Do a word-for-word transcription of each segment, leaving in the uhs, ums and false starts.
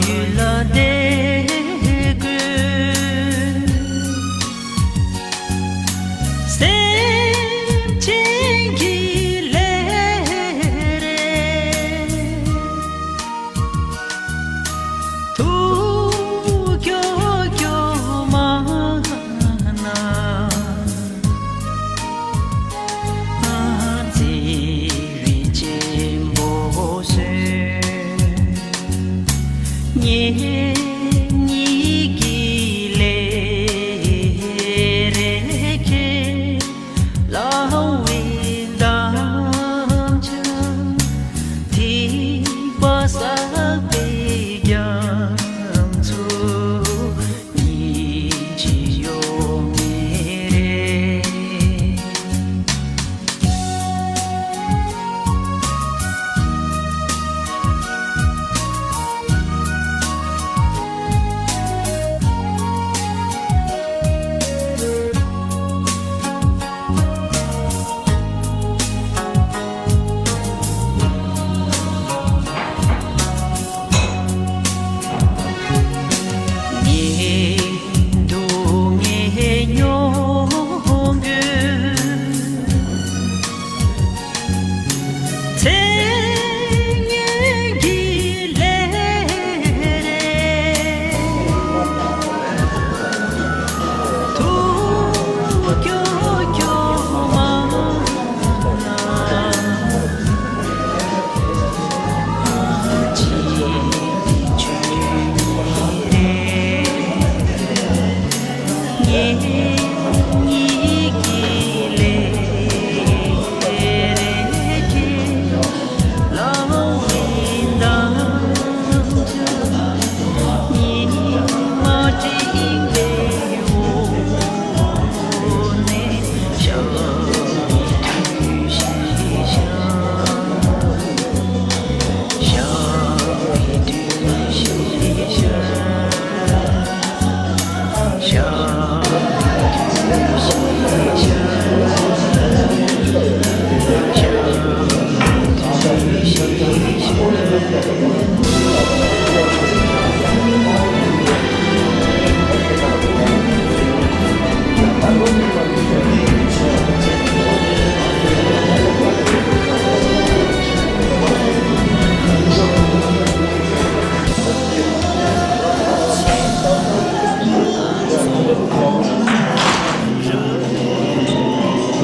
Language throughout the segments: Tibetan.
ཡུལ་ལ་བདེ་དགོས། སེམས་ཅན་གྱི་ལས་རེད། ཐུགས་སྐྱོ་སྐྱོ་མ་གནང་། ཚེ་རིང་ཆེན་པོ་བཟོས། ངེད་གཉིས་ཀྱི་ལས་རེ་ཁྱེད་ལ་བའི་དམ་བཅའ། ཐིགས་པ་བསགས་པའི་རྒྱ་མཚོ་ཉིད་ཀྱི་ཡོད་མེད་རེད། ངའི་སྡུག་བསྔལ་མྱོང་དགོས། ཚེ་སྔོན་གྱི་ལས་རེད། ཐུགས་སྐྱོ་སྐྱོ་མ་ཨ་ནི་དང་པོ་ང་ཚོ་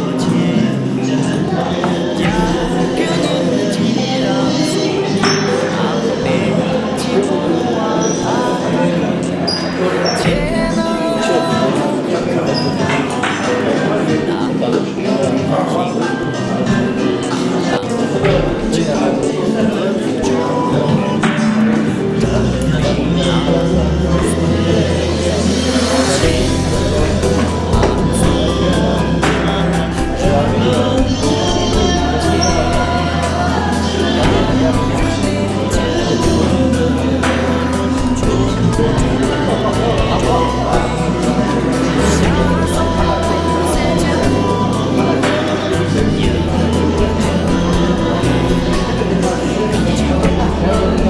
སྐུ་པར་ཕུལ་ཚུལ་ཞུ། ཨ་ནི་མ་ནས་ཨ་ནི་ང་ཚོ་དེ་ནས་ཡང་ང་ཚོ་དེ་ག་པར་དུ་ཡང་ཞུ་ཡང་ང་ཚོ་ཞུ་ཚུལ་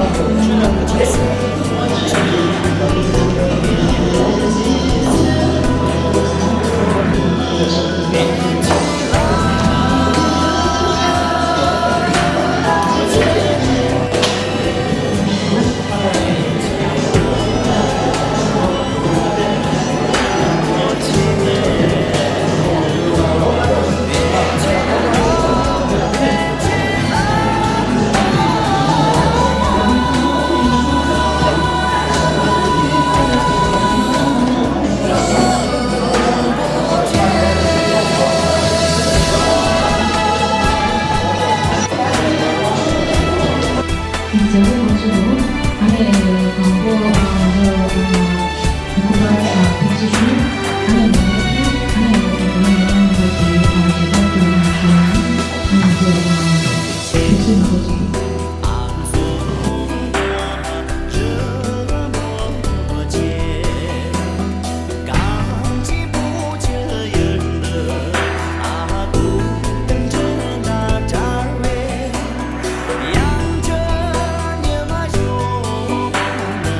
ང་ཚོ་ཚོ།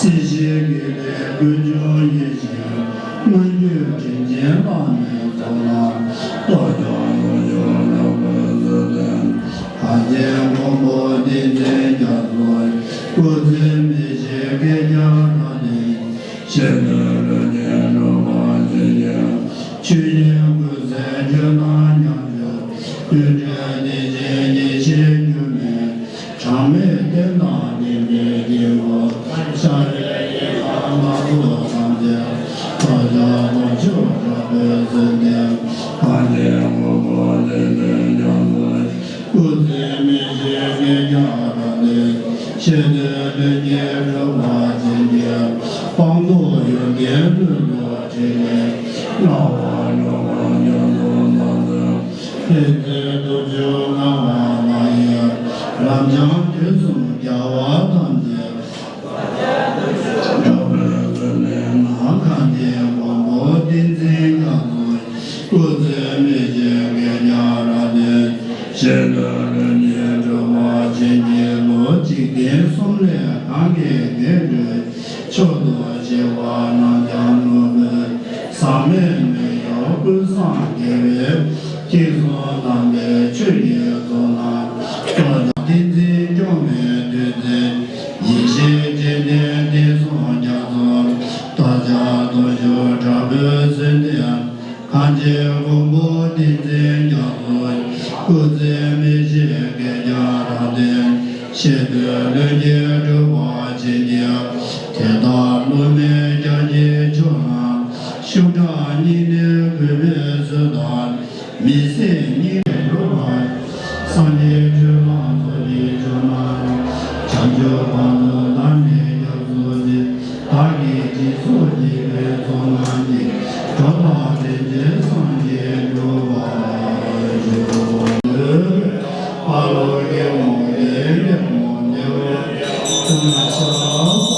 སྲིད་ཞིའི་དགེ་ལྡན་ཀུན་འབྱུང་ཡེ་ཤེས། མངོན་བརྗོད་དྲིན་ཅན་བླ་མའི་ཚོགས་ལ། རྟོགས་བརྗོད་ལོངས་སྤྱོད་རབ་ཏུ་གསལ་ལྡན། གངས་ཅན་མགོན་པོ་བསྟན་འཛིན་རྒྱ་མཚོ། སྐུ་ཚེ་མི་ཤིགས་བསྐལ་བརྒྱར་རབ་བརྟན། ཞི་དུལ་ལྷུན་གྱིས་གྲུབ་པར་བྱིན་གྱིས། ཆོས་དབྱིངས་ཀུན་གསལ་ཆོས་དང་མཉམ་སྤྱོད། སྤྲོས་བྲལ་བདེ་ཆེན་ཡེ་ཤེས་འགྱུར་མེད། གྲངས་མེད་རྟེན་དང་བརྟེན་པའི་དཀྱིལ་འཁོར། ཤཱཀྱའི་དབྱེ་བ་སྣ་ཚོགས་ཐམས་ཅད། རྟོགས་བྱ་རྟོགས་ཆོག་དྲག་པོའི་ཟིལ་གནོན། གངས་ཅན་མགོན་པོ་བསྟན་འཛིན་རྒྱ་མཚོ། སྐུ་ཚེ་མི་ཤིགས་བསྐལ་བརྒྱར་རབ་བརྟན། ཞི་དུལ་ལྷུན་གྱིས་གྲུབ་པར་བྱིན་གྱིས། སྤངས་རྟོགས་ཡོན་ཏན་ལྷུན་གྲུབ་ཕྲིན་ལས། སླར་བར་འགྲོ་བ་སྐྱབས་སུ་བཟང་། ཕན་བདེའི་སྟོབས་བཅུ་མངའ་བ་ལ་ཡི། རབ་འབྱམས་དུས་གསུམ་རྒྱལ་བ་ཐམས་ཅད། གྲགས་པའི་སྐུ་ལས་ནམ་མཁའ་མཐའི་མགོན་པོ་བསྟན་འཛིན་རྒྱ་མཚོ། སྐུ་ཚེ་མི་ཤིགས་བསྐལ་བརྒྱར་རབ་བརྟན། ཞི་དུལ་ལྷུན་གྱིས་གྲུབ་པར་བྱིན་གྱིས་རློབས། འཇིག་རྟེན་གསུམ་ལས་གང་གིས་འགེངས་འགྲོའི། མཆོག་ཏུ་གཤེགས་པ་རྣམས་ཀྱང་ནོར་བུའི། ཟག་མེད་མི་གཡོ་ཀུན་བཟང་རྒྱལ་བའི། སྐུ་གསུང་ཐམས་ཅད་ཆོས་ཀྱི་ཚོགས་རྣམས་སྟོང་དང་། བསྟན་འཛིན་སྐྱོང་བའི་མཐུ་རྩལ། ཡེ་ཤེས་སྤྱན་ལྡན་བསྟན་སྲུང་རྒྱ་མཚོ། རྟོགས་བྱ་རྟོགས་བརྗོད་དྲག་པོའི་ཟིལ་གནོན། གངས་ཅན་མགོན་པོ་བསྟན་འཛིན་རྒྱ་མཚོ། སྐུ་ཚེ་མི་ཤིགས་བསྐལ་བརྒྱར་རབ་བརྟན། ཞི་དུལ་ལྷུན་གྱིས་གྲུབ་པར་བྱིན་གྱིས། དེ་ལྟར་བསླུ་མེད་རྒྱ་ཆེན་མཆོག་རྣམས། ཤུགས་དྲག་སྙིང་ནས་གུས་པས་གསོལ་དང་། མི་ཟད་སྙིང་ནས་འགྲུབ་པར། སངས་རྒྱས་ཆོས་ཀྱི་ཚོགས་ཀྱི་མཆོག་རྣམས། བྱང་ཆུབ་བར་དུ་བདག་ནི་སྐྱབས་སུ་མཆི། བདག་གིས་སྦྱིན་སོགས་བགྱིས་པའི་ཚོགས་རྣམས་ཀྱིས། འགྲོ་དག་སྡིག་ཅན་སངས་རྒྱས་འགྲུབ་པར་ཤོག། དཔལ་ལུ་གི་མོ་ཡེ་གེ་མོ་ཉེ་བོ་ཏུ་ན་ཤ་ས་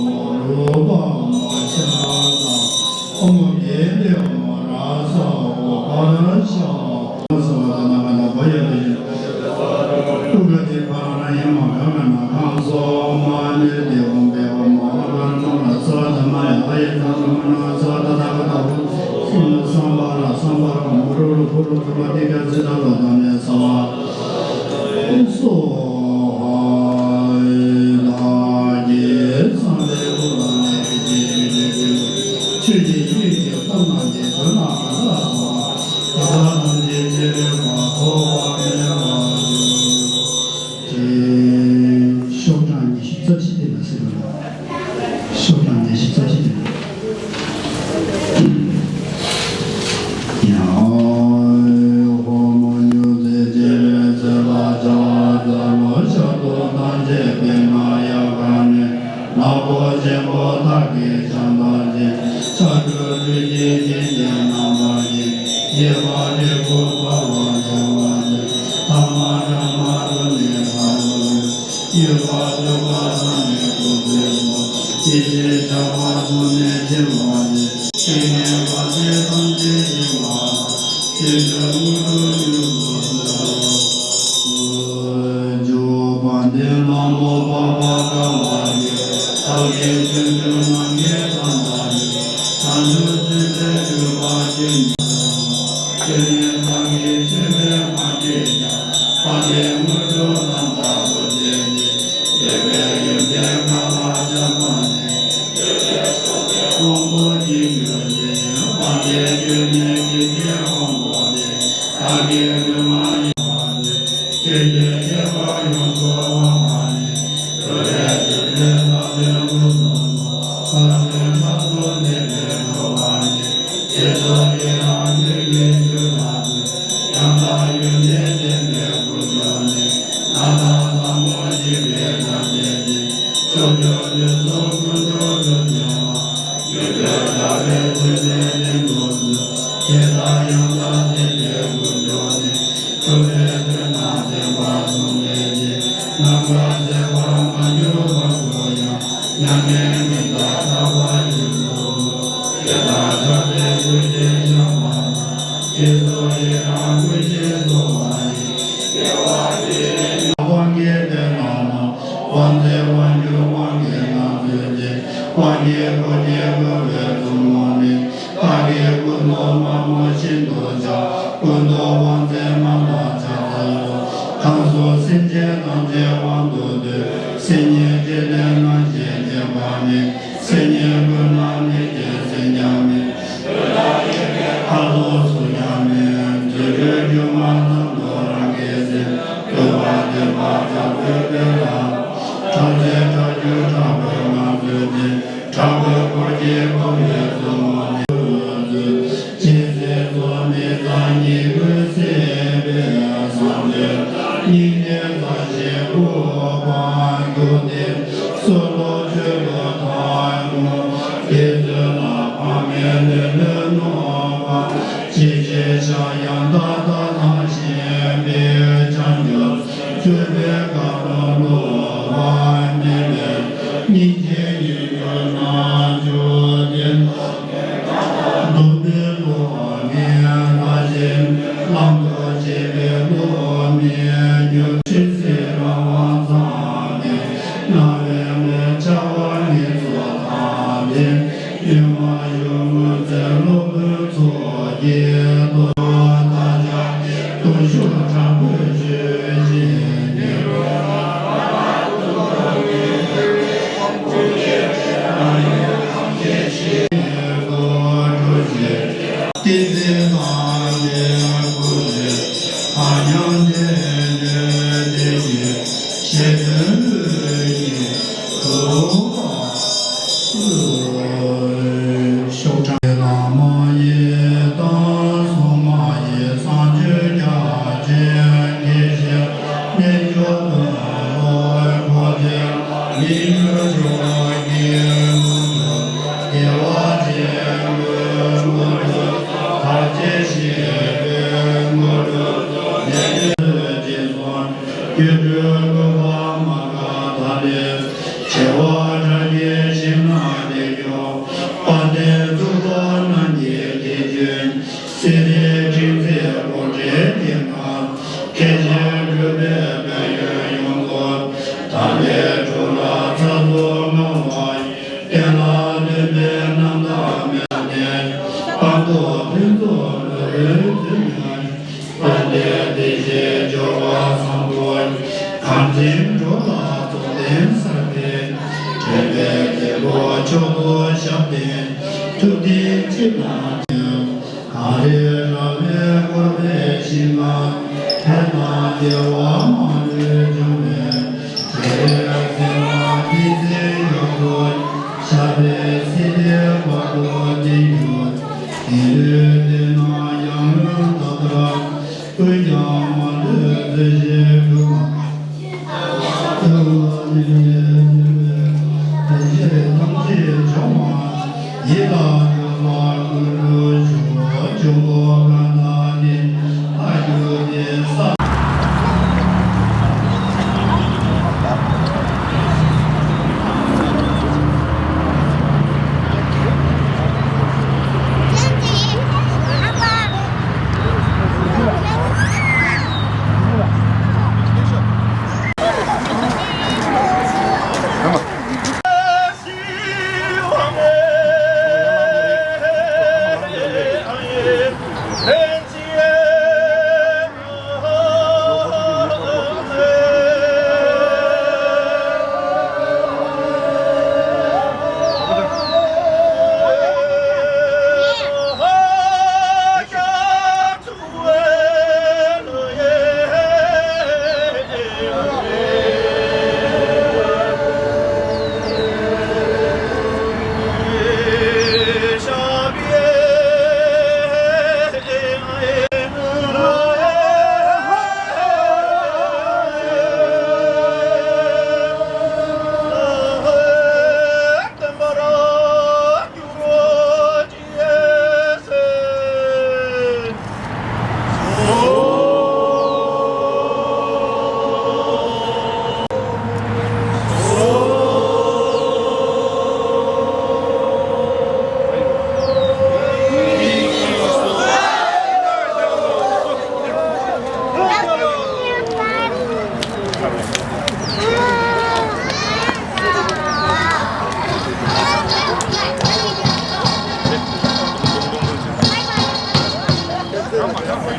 མོ་རུ་པ་མོ་ཤ་ས་ཨོ་མོ་གེ་ལེ་མོ་ར་ས་འོ་པ་ར་ཤ་མོ་ས་བ་ད་ན་མ་ན་བ་ཡ་རེ། ཏུ་ག་ཏི་ཕ་ར་ན་ཡ་མ་ག་ག་ན་གང་སོ་མ་ནེ་ཏེ་འོང་པེ་འོ་མ་མ་ག་ན་ན་ས་ད་མ་ཡ་ཨ་ཡ་ད་ན་མ་ན་ས་ད་ད་ག་ད་བུ་སུ་ན་སམ་བ་ར་སམ་བ་ར་མུ་རུ་རུ་ཕུ་རུ་ཐུ་བ་ཏི་ག་ཙི་ད་ལོ་ད་ནེ་ས་བ་སོ་ཧ་ལ་གི་སམ་རེ་བུ་ལ་ནེ་གི་ཅི་གི་ཅི་གི་ཆོས་ཀྱི་ཡུལ་གྱི་ཐབས་རྣམས་ཀྱི་དོན་རྣམས་ག་ད་སོ། ཤོག་གྲངས་ཉི་ཤུ་རྩ་བཞི་དེ་ལ་ཟེར་བ་ལ། ཤོག་གྲངས་ཉི་ཤུ་རྩ་བཞི་དེ་ལ། ཡ་ཧོ་མོ་ཉུ་ཙེ་ཅེ་རེ་ཙེ་ལ་ཆ་ཙ་ལོ་ཤ་ཏོ་ཏང་ཅེ་པེ་མ་ཡ་ག་ནེ། ནག་པོ་ཆེན་པོ་དག་གི་ཞང་དང་ཅན། ཕྱག་གྲུ་སྤྲུལ་གྱི་སྤྱན་གྱི་རྣམ་པར་བརྒྱན། གཡས་པ་སྤྲུལ་སྐུ་འཕགས་པ་འོད་དཔག་མེད། ཐ་མ་དྲག་མ་དྲུང་ནས་ཕར་འགྲོ་བའི། གཡོན་པ་སྤྲུལ་པ་བཟང་ནས་སྐུ་མཛེས་པ། སྐྱེ་མཆེད་དྲག་པ་གསུམ་ནས་སྐྱེ་བ་ནས། སྐྱེ་གནས་བར་ཆད་ཐམས་ཅད་སྐྱེ་བ། སྐྱེ་འགྲོའི་དངོས་གྲུབ་མྱུར་དུ་སྩོལ། འཇུག་པ་འདི་ལ་མོས་པ་བ་ག་བ་ཡི། ཐབས་མཁས་སྤྱོད་འཇུག་རྣམ་མཁྱེན་ཐབས་མ་ཡིན། བྱང་ཆུབ་ དབང་གི་དཔལ་ལ་དབང་ཆེན་དབང་སྒྱུར་དབང་གི་རྣམ་ཐོས་ཀྱི། དབང་གི་སྐུ་སྐྱེ་དགུ་པའི་གཙོ་མོ་ནི། དཔལ་གྱི་སྐུ་མདོག་དམར་པོ་ཤིན་ཏུ་འཇའ། སྐུ་མདོག་དབང་མཛད་མ་ལ་ཕྱག་འཚལ་ལོ། ཁམས་གསུམ་སེམས་ཅན་ཐམས་ཅད་དབང་དུ་སྡུད། སེམས་ཉིད་ཕྲིན་ལས་རྣམ་བཞི་བྱེད་པ་ནི། སེམས་ཉིད་ཀུན་ལ་ནི་སྐྱེ་སེམས་ཀྱང་མེད། ཁ་དོག་ཚོགས་ཀྱང་མེད། དུད་འགྲོའི་སྒྱུ་མ་ཙམ་དུ་རང་གི་སེམས། བསྐལ་པ་འདས་པ་བྱང་ཆུབ་པའི་ལམ། ཁྲག་ལས་ཁྲག་གྱུར་ཁྲག་པའི་ངང་ཚུལ་ཅན། ཁྲག་གི་འཁོར་གྱིས་བསྐོར་བའི་གཙོ་བོ་ནི། སྤྱན་གཟིགས་མཚོ་མི་གཙང་སྙིང་པོས་གསལ་བའི་བསམ་དོན། སྙིང་ནས་མཛའ་བཤེས་སྐུ་དཔལ་མགོན་དེ། སྲོག་ལོ་མཆོད་པའི་ཐལ་མོ་སྦས། དེ་ཚོ་ལ་ཕ་མའི་ལུས་ལུས་གནང་བ། ཇི་ཞིག་ཕྱྭ་གཡང་ད་ད་དང་ཞིང་པའི་བྱང་ཆུབ་སྤྱོད་པའི་བཀའ་དང་སློབ་པ་མི་ལེན། སྙིང་རྗེ་ཡིད་འགྱུར་རྣལ་འབྱོར་ལྡན། སྡོམ་པའི་སློབ་མའི་བཀའ་བཞིན་བླང་དོར་བྱེད་པའི་སློབ་མའི་རྒྱུ། ཆོས་སྲིད་རང་དབང་ཚང་བའི་རྣ་བའི་མེ། བྱ་བ་ངན་སོང་ཐམས་ཅད་ཉོན་མོངས་གཞོམ་མཛད་སློབ་དཔོན་ཚོགས་ཀྱི་དོ། བདག་ཅག་གི་སྟོང་ཤུགས་དྲག་པོས་ཆོས་བཞིན་ཉེ་བར་ཏིང་འཛིན་ཐམས་ཅད་སྐུ་ཚེ་ཐ་སྙད་ལྡན་ཏེ་ཞེས་དོན་ལུས་ཉིད་དུ། ཤོག་གྲངས་བླ་མ་ཡི་དམ་སྲུང་མ་ཡི་གསང་སྤྱོད་རྒྱ་ཆེན་དགེ་བཤེས་རྣལ་འབྱོར་དཔོན་སློབ་འཁོར་དེ་ལ་ཡིད་འགྱུར་མཆོག་གི་དངོས་གྲུབ། བདེ་བ་ཆེན་པོའི་དངོས་གྲུབ། བར་ཆད་ཞི་བའི་དངོས་གྲུབ། ནད་ཀྱི་ཚོགས་ཀྱི་སྒྲོལ་མགོན་པདྨ་དཀར་ཐང་ལས། བྱེ་བ་ཕྲག་བརྒྱའི་ཞིང་ན་བདེ་མཆོག་དཔལ་ལྡན་གཙུག་ཏོར་རྣམས་ཀྱི་གཏེར་བྱོན། སྲིད་པའི་འཁྲུག་རྩོད་དབུ་ཁྲིད་དེ་ན། མཁས་ཤིང་གྲུབ་པའི་དཔལ་ཡོན་ཡོངས་རྫོགས། དམ་པའི་གྲུབ་ལ་ཚར་གསུམ་མངའ་བ་ཡི། བསྟན་ལ་སྟོན་པའི་རྣམ་དག་མེ་ལ་གནས། སྤངས་རྟོགས་ཕུན་ཚོགས་ལུས་འོད་ཟེར་མའི། དཔལ་ལྡན་བདེ་གཤེགས་སྦྱོར་བ་བཟང་པོ་ཡི། གང་འཛིན་འགྲོ་ལ་རྫོགས་ལྡན་གསར་པའི། དྲན་པའི་རྒྱལ་པོ་མཆོག་ཏུ་ཞབས་བརྟན། ཐུབ་བསྟན་སྤྱི་ལ་ཐོས། གངས་རི་ར་བས་བསྐོར་བའི་ཞིང་ཁམས། ཕན་དང་བདེ་བ་མང་པོས་འབྱུང་བའི། རྗེ་རིགས་སེམས་དཔའ་ཉི་ཟེར་ཡོངས་སུ། ཤར་པའི་སྲིད་པའི་བར་དུ་བརྟན་གྱུར། དེ་ལུས་འདི་ན་ཡང་སྔོན་ད་ལྟ། ཀུན་ཀྱང་མ་ལུས་བརྩོན་ཞིང་སྒྲུབ། ལྟ་བ་ནི་ཉེར་འགྲོ་བའི། དེ་ཕྱིར་ཐམས་ཅད་བྱང་བ། ཡིད་ལ་འགྲོ་བ་ཀུན་འགྲོ་ཞུགས། འབྱུང་པོ་གང་དག་ནི། ལྷར་གྱུར་ཏེ་ས།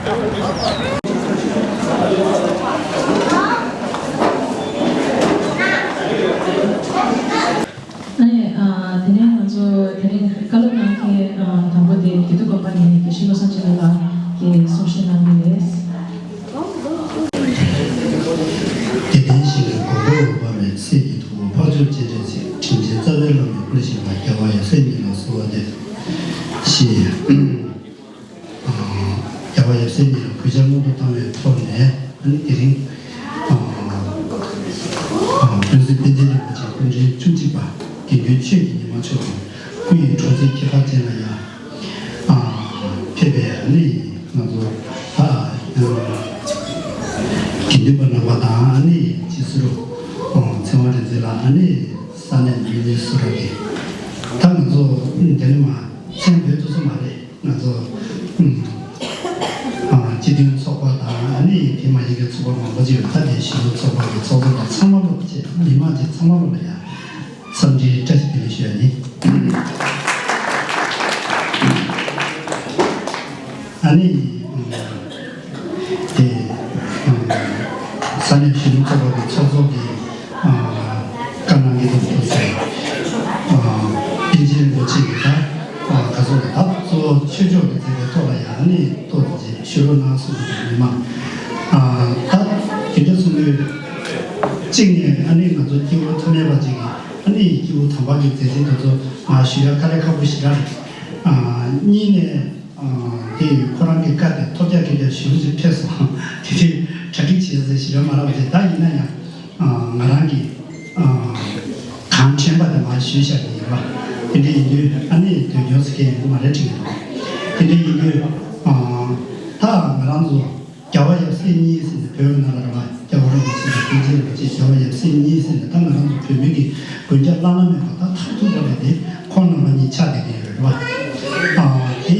ཨ་ནི་ཨ་དེ་ནས་ང་ཚོ་དེ་རིང་བཀའ་སློབ་གནང་མཁན་ཨ་དང་པོ་དེ་དགེ་འདུན་དགོན་པ་ནས་དགེ་བཤེས་བློ་བཟང་ཆོས་སྒྲོན་ལགས་ཀྱིས་གསུང་བཤད་གནང་གི་རེད། དགེ་ལྡན་ཞིང་ལས་མགོན་པོ་འོད་དཔག་མེད། སྲས་ཀྱི་ཐུ་བོ་འཕགས་མཆོག་སྤྱན་རས་གཟིགས། དྲིན་ཅན་རྩ་བའི་བླ་མའི་སྐུ་ལ་བཞེངས་པ། རྒྱལ་བ་ཡབ་སྲས་གཉིས་ལ་གསོལ་བ་འདེབས། ཞེས། ཨ་རྒྱལ་བ་ཡབ་སྲས་གཉིས་ལ་གུས་ཕྱག་སྔོན་དུ་བཏང་བའི་ཐོག་ནས། ཨ་ནི་དེ་རིང་ཨ་ཨ་ཀུན་གཟིགས་པཎ་ཆེན་རིན་པོ་ཆེ་སྐུ་ཕྲེང་བཅུ་གཅིག་པ་དགེ་འདུན་ཆོས་ཀྱི་ཉི་མ་མཆོག་གི་སྐུ་ཡི་འཁྲུངས་ཚེས་ཁྱད་པར་ཅན་ལ་ཡང་ཨ་ཕེབས་པའི། ཨ་ནི་ང་ཚོ་ད་ཨ་དགེ་འདུན་པ་རྣམ་པ་དང་། ཨ་ནི་སྤྱི་ཟུར་ཨ་ཚེ་དབང་རིག་འཛིན་ལགས། ཨ་ནི་ས་གནས་མི་སྣ་སུ་ར་གི། ད་ང་ཚོ་དེ་ནི་མ་མཚན་འབོད་ཐུབ་ས་མ་རེད། ང་ཚོ་ཨུམ་ཨ་སྤྱི་མཐུན་ཚོགས་པ་དང་། ཨ་ནི་དེ་མ་ཡིན་པའི་ཚོགས་པ་མང་པོ་ཅིག་ཡོད། ད་དེ་གཞོན་ནུ་ཚོགས་པ་གི་ཚོགས་གཙོ་དང་ཚང་མ་ལོ་བཅས་མི་མང་ཅིག་ཚང་མ་ལོ་ལ་ཡང་འཚམས་འདྲིའི་བཀྲ་ཤིས་བདེ་ལེགས་ཞུ་ཡ་ཡིན། ཨ་ནི་ཨུམ་དེ་ཨུམ་ས་གནས་གཞོན་ནུ་ཚོགས་པ་གི་ཚོགས་གཙོ་གི་ཨ་བཀའ་གནང་གི་འདུག་ཟེར། ཨ་པཎ་ཆེན་རིན་པོ་ཆེ་གི་ད་ཨ་ག་ཚོད་རེད། ད་གཙོ་བོ་ཆོས་ཕྱོགས་ཀྱི་མཛད་པའི་ཐོག་ལ་ཡང་ནི་ཐུགས་རྗེ་ཆེ་ཞུ་རོགས་གནང་གསུངས་པ་དང་། མི་མང་ཨ་ད་དེ་འདྲ་གསུང་དུས། གཅིག་ནས་ཨ་ནི་ང་ཚོ་སྐྱེས་བུ་ཐ་མལ་པ་ཅིག་གིས་ཨ་ནི་སྐྱེས་བུ་དམ་པ་གི་མཛད་རྗེས་དེ་ཚོ་མར་ཞུ་ཡ་དཀའ་ལས་ཁག་པོ་ཞེ་དྲག་རེད། ཨ་གཉིས་ནས། ཨ་དེ་ཡིས་ཁོ་རང་གི་བཀའ་དེ་ཐོབ་རྒྱག་གི་རྒྱ་ཞུ་ཞིག་ཕེབས་སོང་། དེ་དུས་གྲ་སྒྲིག་བྱེད་ཟེར་ཞིག་ཡོད་མ་རེད་པ། དེ་ད་ཡིན་ན་ཡང་ཨ་ང་རང་གིས་ཨ་གང་དྲན་པ་དེ་མར་ཞུས་བཞག་གི་ཡིན་པ། དེ་འདྲ་ཡིན་དུས་ཨ་ནི་དུས་འགྱངས་སུ་སྐྱེལ་ཡོང་གི་མ་རེད་དྲན་གྱི་འདུག། དེ་འདྲ་ཡིན་དུས་ཨ་ད་ང་རང་ཚོ་རྒྱལ་བ་ཡབ་སྲས་གཉིས་ཟེར་ནས་བོད་ནང་ལ་རེད་པ། རྒྱལ་བ་རིན་པོ་ཆེ་དང་པཎ་ཆེན་རིན་པོ་ཆེ། རྒྱལ་བ་ཡབ་སྲས་གཉིས་ཟེར་ནས་ད་ང་རང་ཚོ་བོད་མི་གི་མགོན་སྐྱབས་བླ་ན་མེད་པ་ད་མཐར་ཐུག་པ་རེད་དེ། ཁོང་རྣམ་པ་གཉིས་ཆགས་བསྡད་ཀྱི་ཡོད་རེད་པ། ཨ་དེ་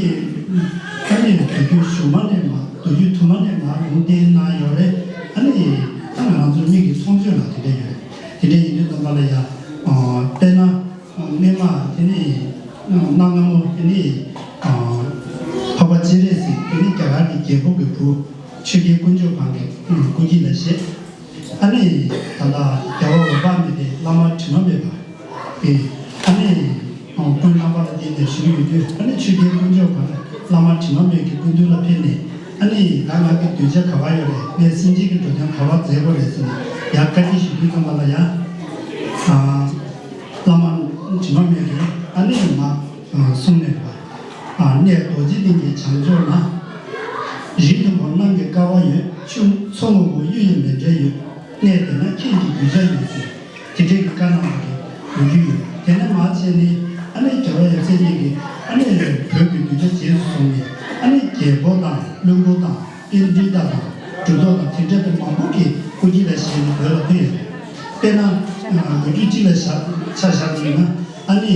ཨ་ནི་མདོ་རྒྱུད་གཞུག་མ་ནས་མར། མདོ་རྒྱུད་དུ་མ་ནས་མར་ལུང་བསྟན་གནང་ཡོད་རེད། ཨ་ནི་ད་ང་རང་ཚོ་མིག་གིས་མཐོང་ཆོས་ལ་དེ་འདྲ་ཡོད་རེད། དེ་འདྲ་ཡིན་དུས་ཙམ་པ་ལ་ཡང་ཨ་དཔེར་ན། སྔོན་མ་དེ་ནི་གནའ་སྔ་མོ་དེ་ནི་འཕགས་པ་སྤྱན་རས་གཟིགས་དེ་ནི་རྒྱ་གར་གྱི་རྒྱལ་པོ་གི་བུ་ཆོས་རྒྱལ་དཀོན་མཆོག་གང་གི་སྐུ་སྐྱེ་ལ་བཞེས། ཨ་ནི་ད་ལྟ་རྒྱལ་བ་འོད་དཔག་མེད་དེ་བླ་མ་དྲི་མ་མེད་པ་གི་ཨ་ནི་སྐུའི་རྣམ་པ་ལ་བརྟེན་ནས་བཞུགས་ཡོད་དུས། ཨ་ནི་ཆོས་རྒྱལ་དཀོན་མཆོག་གང་བླ་མ་དྲི་མ་མེད་ཀྱི་སྐུ་མདུན་ལ་ཕེབས་ནས། ཨ་ནི་ད་ང་གི་གདུལ་བྱ་ག་པར་ཡོད་རེད། ངས་སེམས་ཅན་གྱི་འགྲོ་དོན་ག་པར་མཛད་དགོས་རེད་ཟེར་ནས་ཡར་བཀའ་འདྲི་ཞུ་དུས་ཙམ་པ་ལ་ཡང་། ཨ། བླ་མ་དྲི་མ་མེད་ཀྱིས་ཨ་ནི་མར་གསུངས་ནས་པ། གནས་རྡོ་རྗེ་གདན་གྱི་བྱང་ཕྱོགས་ན། རི་དུམ་བུ་གླང་གི་ཀ་བ་ཡོད། ཆུ་མཚོ་སྔོན་པོ་གཡུ་ཡི་མཎྜལ་ཡོད། གནས་དེ་ན་ཁྱེད་ཀྱི་གདུལ་བྱ་ཡོད་ཟེར། དེ་འདྲའི་གི་བཀའ་གནང་བ་རེད། ལོ་རྒྱུས་ཡོད། དེ་ནས་མར་བྱས་ནས་ཨ་ནི་རྒྱལ་བ་ཡབ་སྲས་གཉིས་ཀྱིས་ཨ་ནི་བོད་ཀྱི་གདུལ་བྱ་རྗེས་སུ་བཟུང་ནས། ཨ་ནི་རྒྱལ་པོ་དང་བློན་པོ་དང་། པཎྜི་ཏ་དང་གྲུབ་ཐོབ་དང་དེ་འདྲ་དེ་མང་པོ་གིས་སྐུ་སྐྱེ་ལ་བཞེས་ནས་བོད་ལ་ཕེབས་ཡོད། དཔེར་ན་ལོ་རྒྱུས་གཅིག་ལ་བཞག་ཆ་བཞག་པ་ཡིན་ན། ཨ་ནི་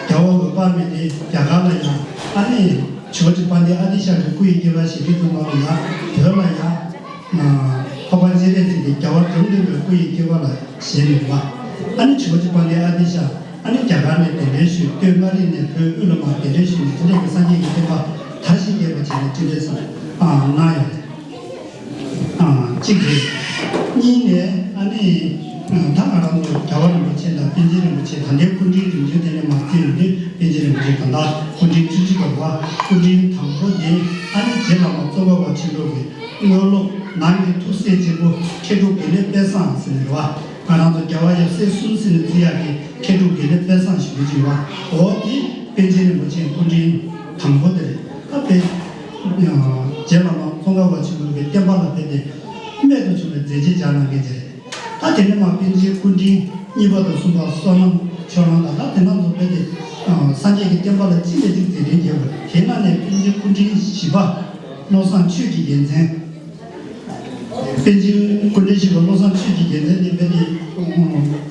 རྒྱལ་བ་འོད་དཔག་མེད་དེ་རྒྱ་གར་ལ་ཡང་ཨ་ནི་ཇོ་བོ་རྗེ་དཔལ་ལྡན་ཨ་ཏི་ཤ་གི་སྐུ་ཡི་སྐྱེ་བ་བཞེས་དུས་ཙམ་པ་ལ་ཡང་བོད་ལ་ཡང་འཕགས་པ་སྤྱན་རས་གཟིགས་ཀྱི་རྒྱལ་བ་འབྲོམ་སྟོན་པའི་སྐུ་ཡི་སྐྱེ་བ་ལ་བཞེས་ནས་པ། ཨ་ནི་ཇོ་བོ་རྗེ་དཔལ་ལྡན་ཨ་ཏི་ཤ་ཨ་ནི་རྒྱ་གར་ནས་གདན་འདྲེན་ཞུས། སྟོད་མངའ་རིས་ནས་བོད་དབུས་ལ་མར་གདན་འདྲེན་ཞུས་ནས། དེ་འདྲ་གི་སངས་རྒྱས་ཀྱི་བསྟན་པ་དར་ཞིང་རྒྱས་པ་བྱས་ནས་སྤྲིན་བྲལ་ས་གནང་ཡོད་རེད། ཨ་གཅིག་རེད། གཉིས་ནས་ཨ་ནི་ད་ང་རང་ཚོ་རྒྱལ་བ་རིན་པོ་ཆེ་དང་པཎ་ཆེན་རིན་པོ་ཆེ། ད་ལྟའི་སྐུ་ཕྲེང་རིམ་བྱོན་དེ་ནས་མར་བརྩིས་ཡོང་དུས་པཎ་ཆེན་རིན་པོ་ཆེ་ད་ལྟ་སྐུ་ཕྲེང་བཅུ་གཅིག་པ་རེད་པ། སྐུ་ཕྲེང་དང་པོ་དེ་ཨ་ནི་རྗེ་བླ་མ་ཙོང་ཁ་པ་ཆེན་པོ་གི་དངོས་སློབ་ནང་གི་ཐུགས་སྲས་གཅིག་པོ་མཁས་གྲུབ་དགེ་ལེགས་དཔལ་བཟང་ཟེར་ནས་རེད་པ། ང་རང་ཚོ་རྒྱལ་བ་ཡབ་སྲས་གསུམ་ཟེར་ནས་བརྩི་ཡག་གི་མཁས་གྲུབ་དགེ་ལེགས་དཔལ་བཟང་ཞུ་རྒྱུ་ཅིག་ཡོད་པ། འོ་དེ་པཎ་ཆེན་རིན་པོ་ཆེའི་སྐུ་ཕྲེང་དང་པོ་དེ་རེད། ད་དཔེ་རྗེ་བླ་མ་ཙོང་ཁ་པ་ཆེན་པོ་གི་བསྟན་པ་ལ་དཔེ་དེ་རྨད་དུ་བྱུང་བའི་མཛད་རྗེས་སྦྱར་གནང་མཁན་ཅིག་རེད། ད་དེ་ནས་མར་པཎ་ཆེན་སྐུ་ཕྲེང་གཉིས་པ་དང་གསུམ་པ་བསོད་ནམས་ཆོས་གླིང་དང་། ད་དེ་རྣམས་ཚོ་དཔེ་དེ་སངས་རྒྱས་ཀྱི་བསྟན་པ་ལ་གཅིག་ནས་གཅིག་མཛད་འཕྲིན་རྒྱས་པ་རེད། དེ་ནང་ནས་པཎ་ཆེན་སྐུ་ཕྲེང་བཞི་པ་བློ་བཟང་ཆོས་ཀྱི་རྒྱལ་མཚན། པཎ་ཆེན་སྐུ་ཕྲེང་བཞི་པ་བློ་བཟང་ཆོས་ཀྱི་རྒྱལ་མཚན་ནི་དཔེ་དེ་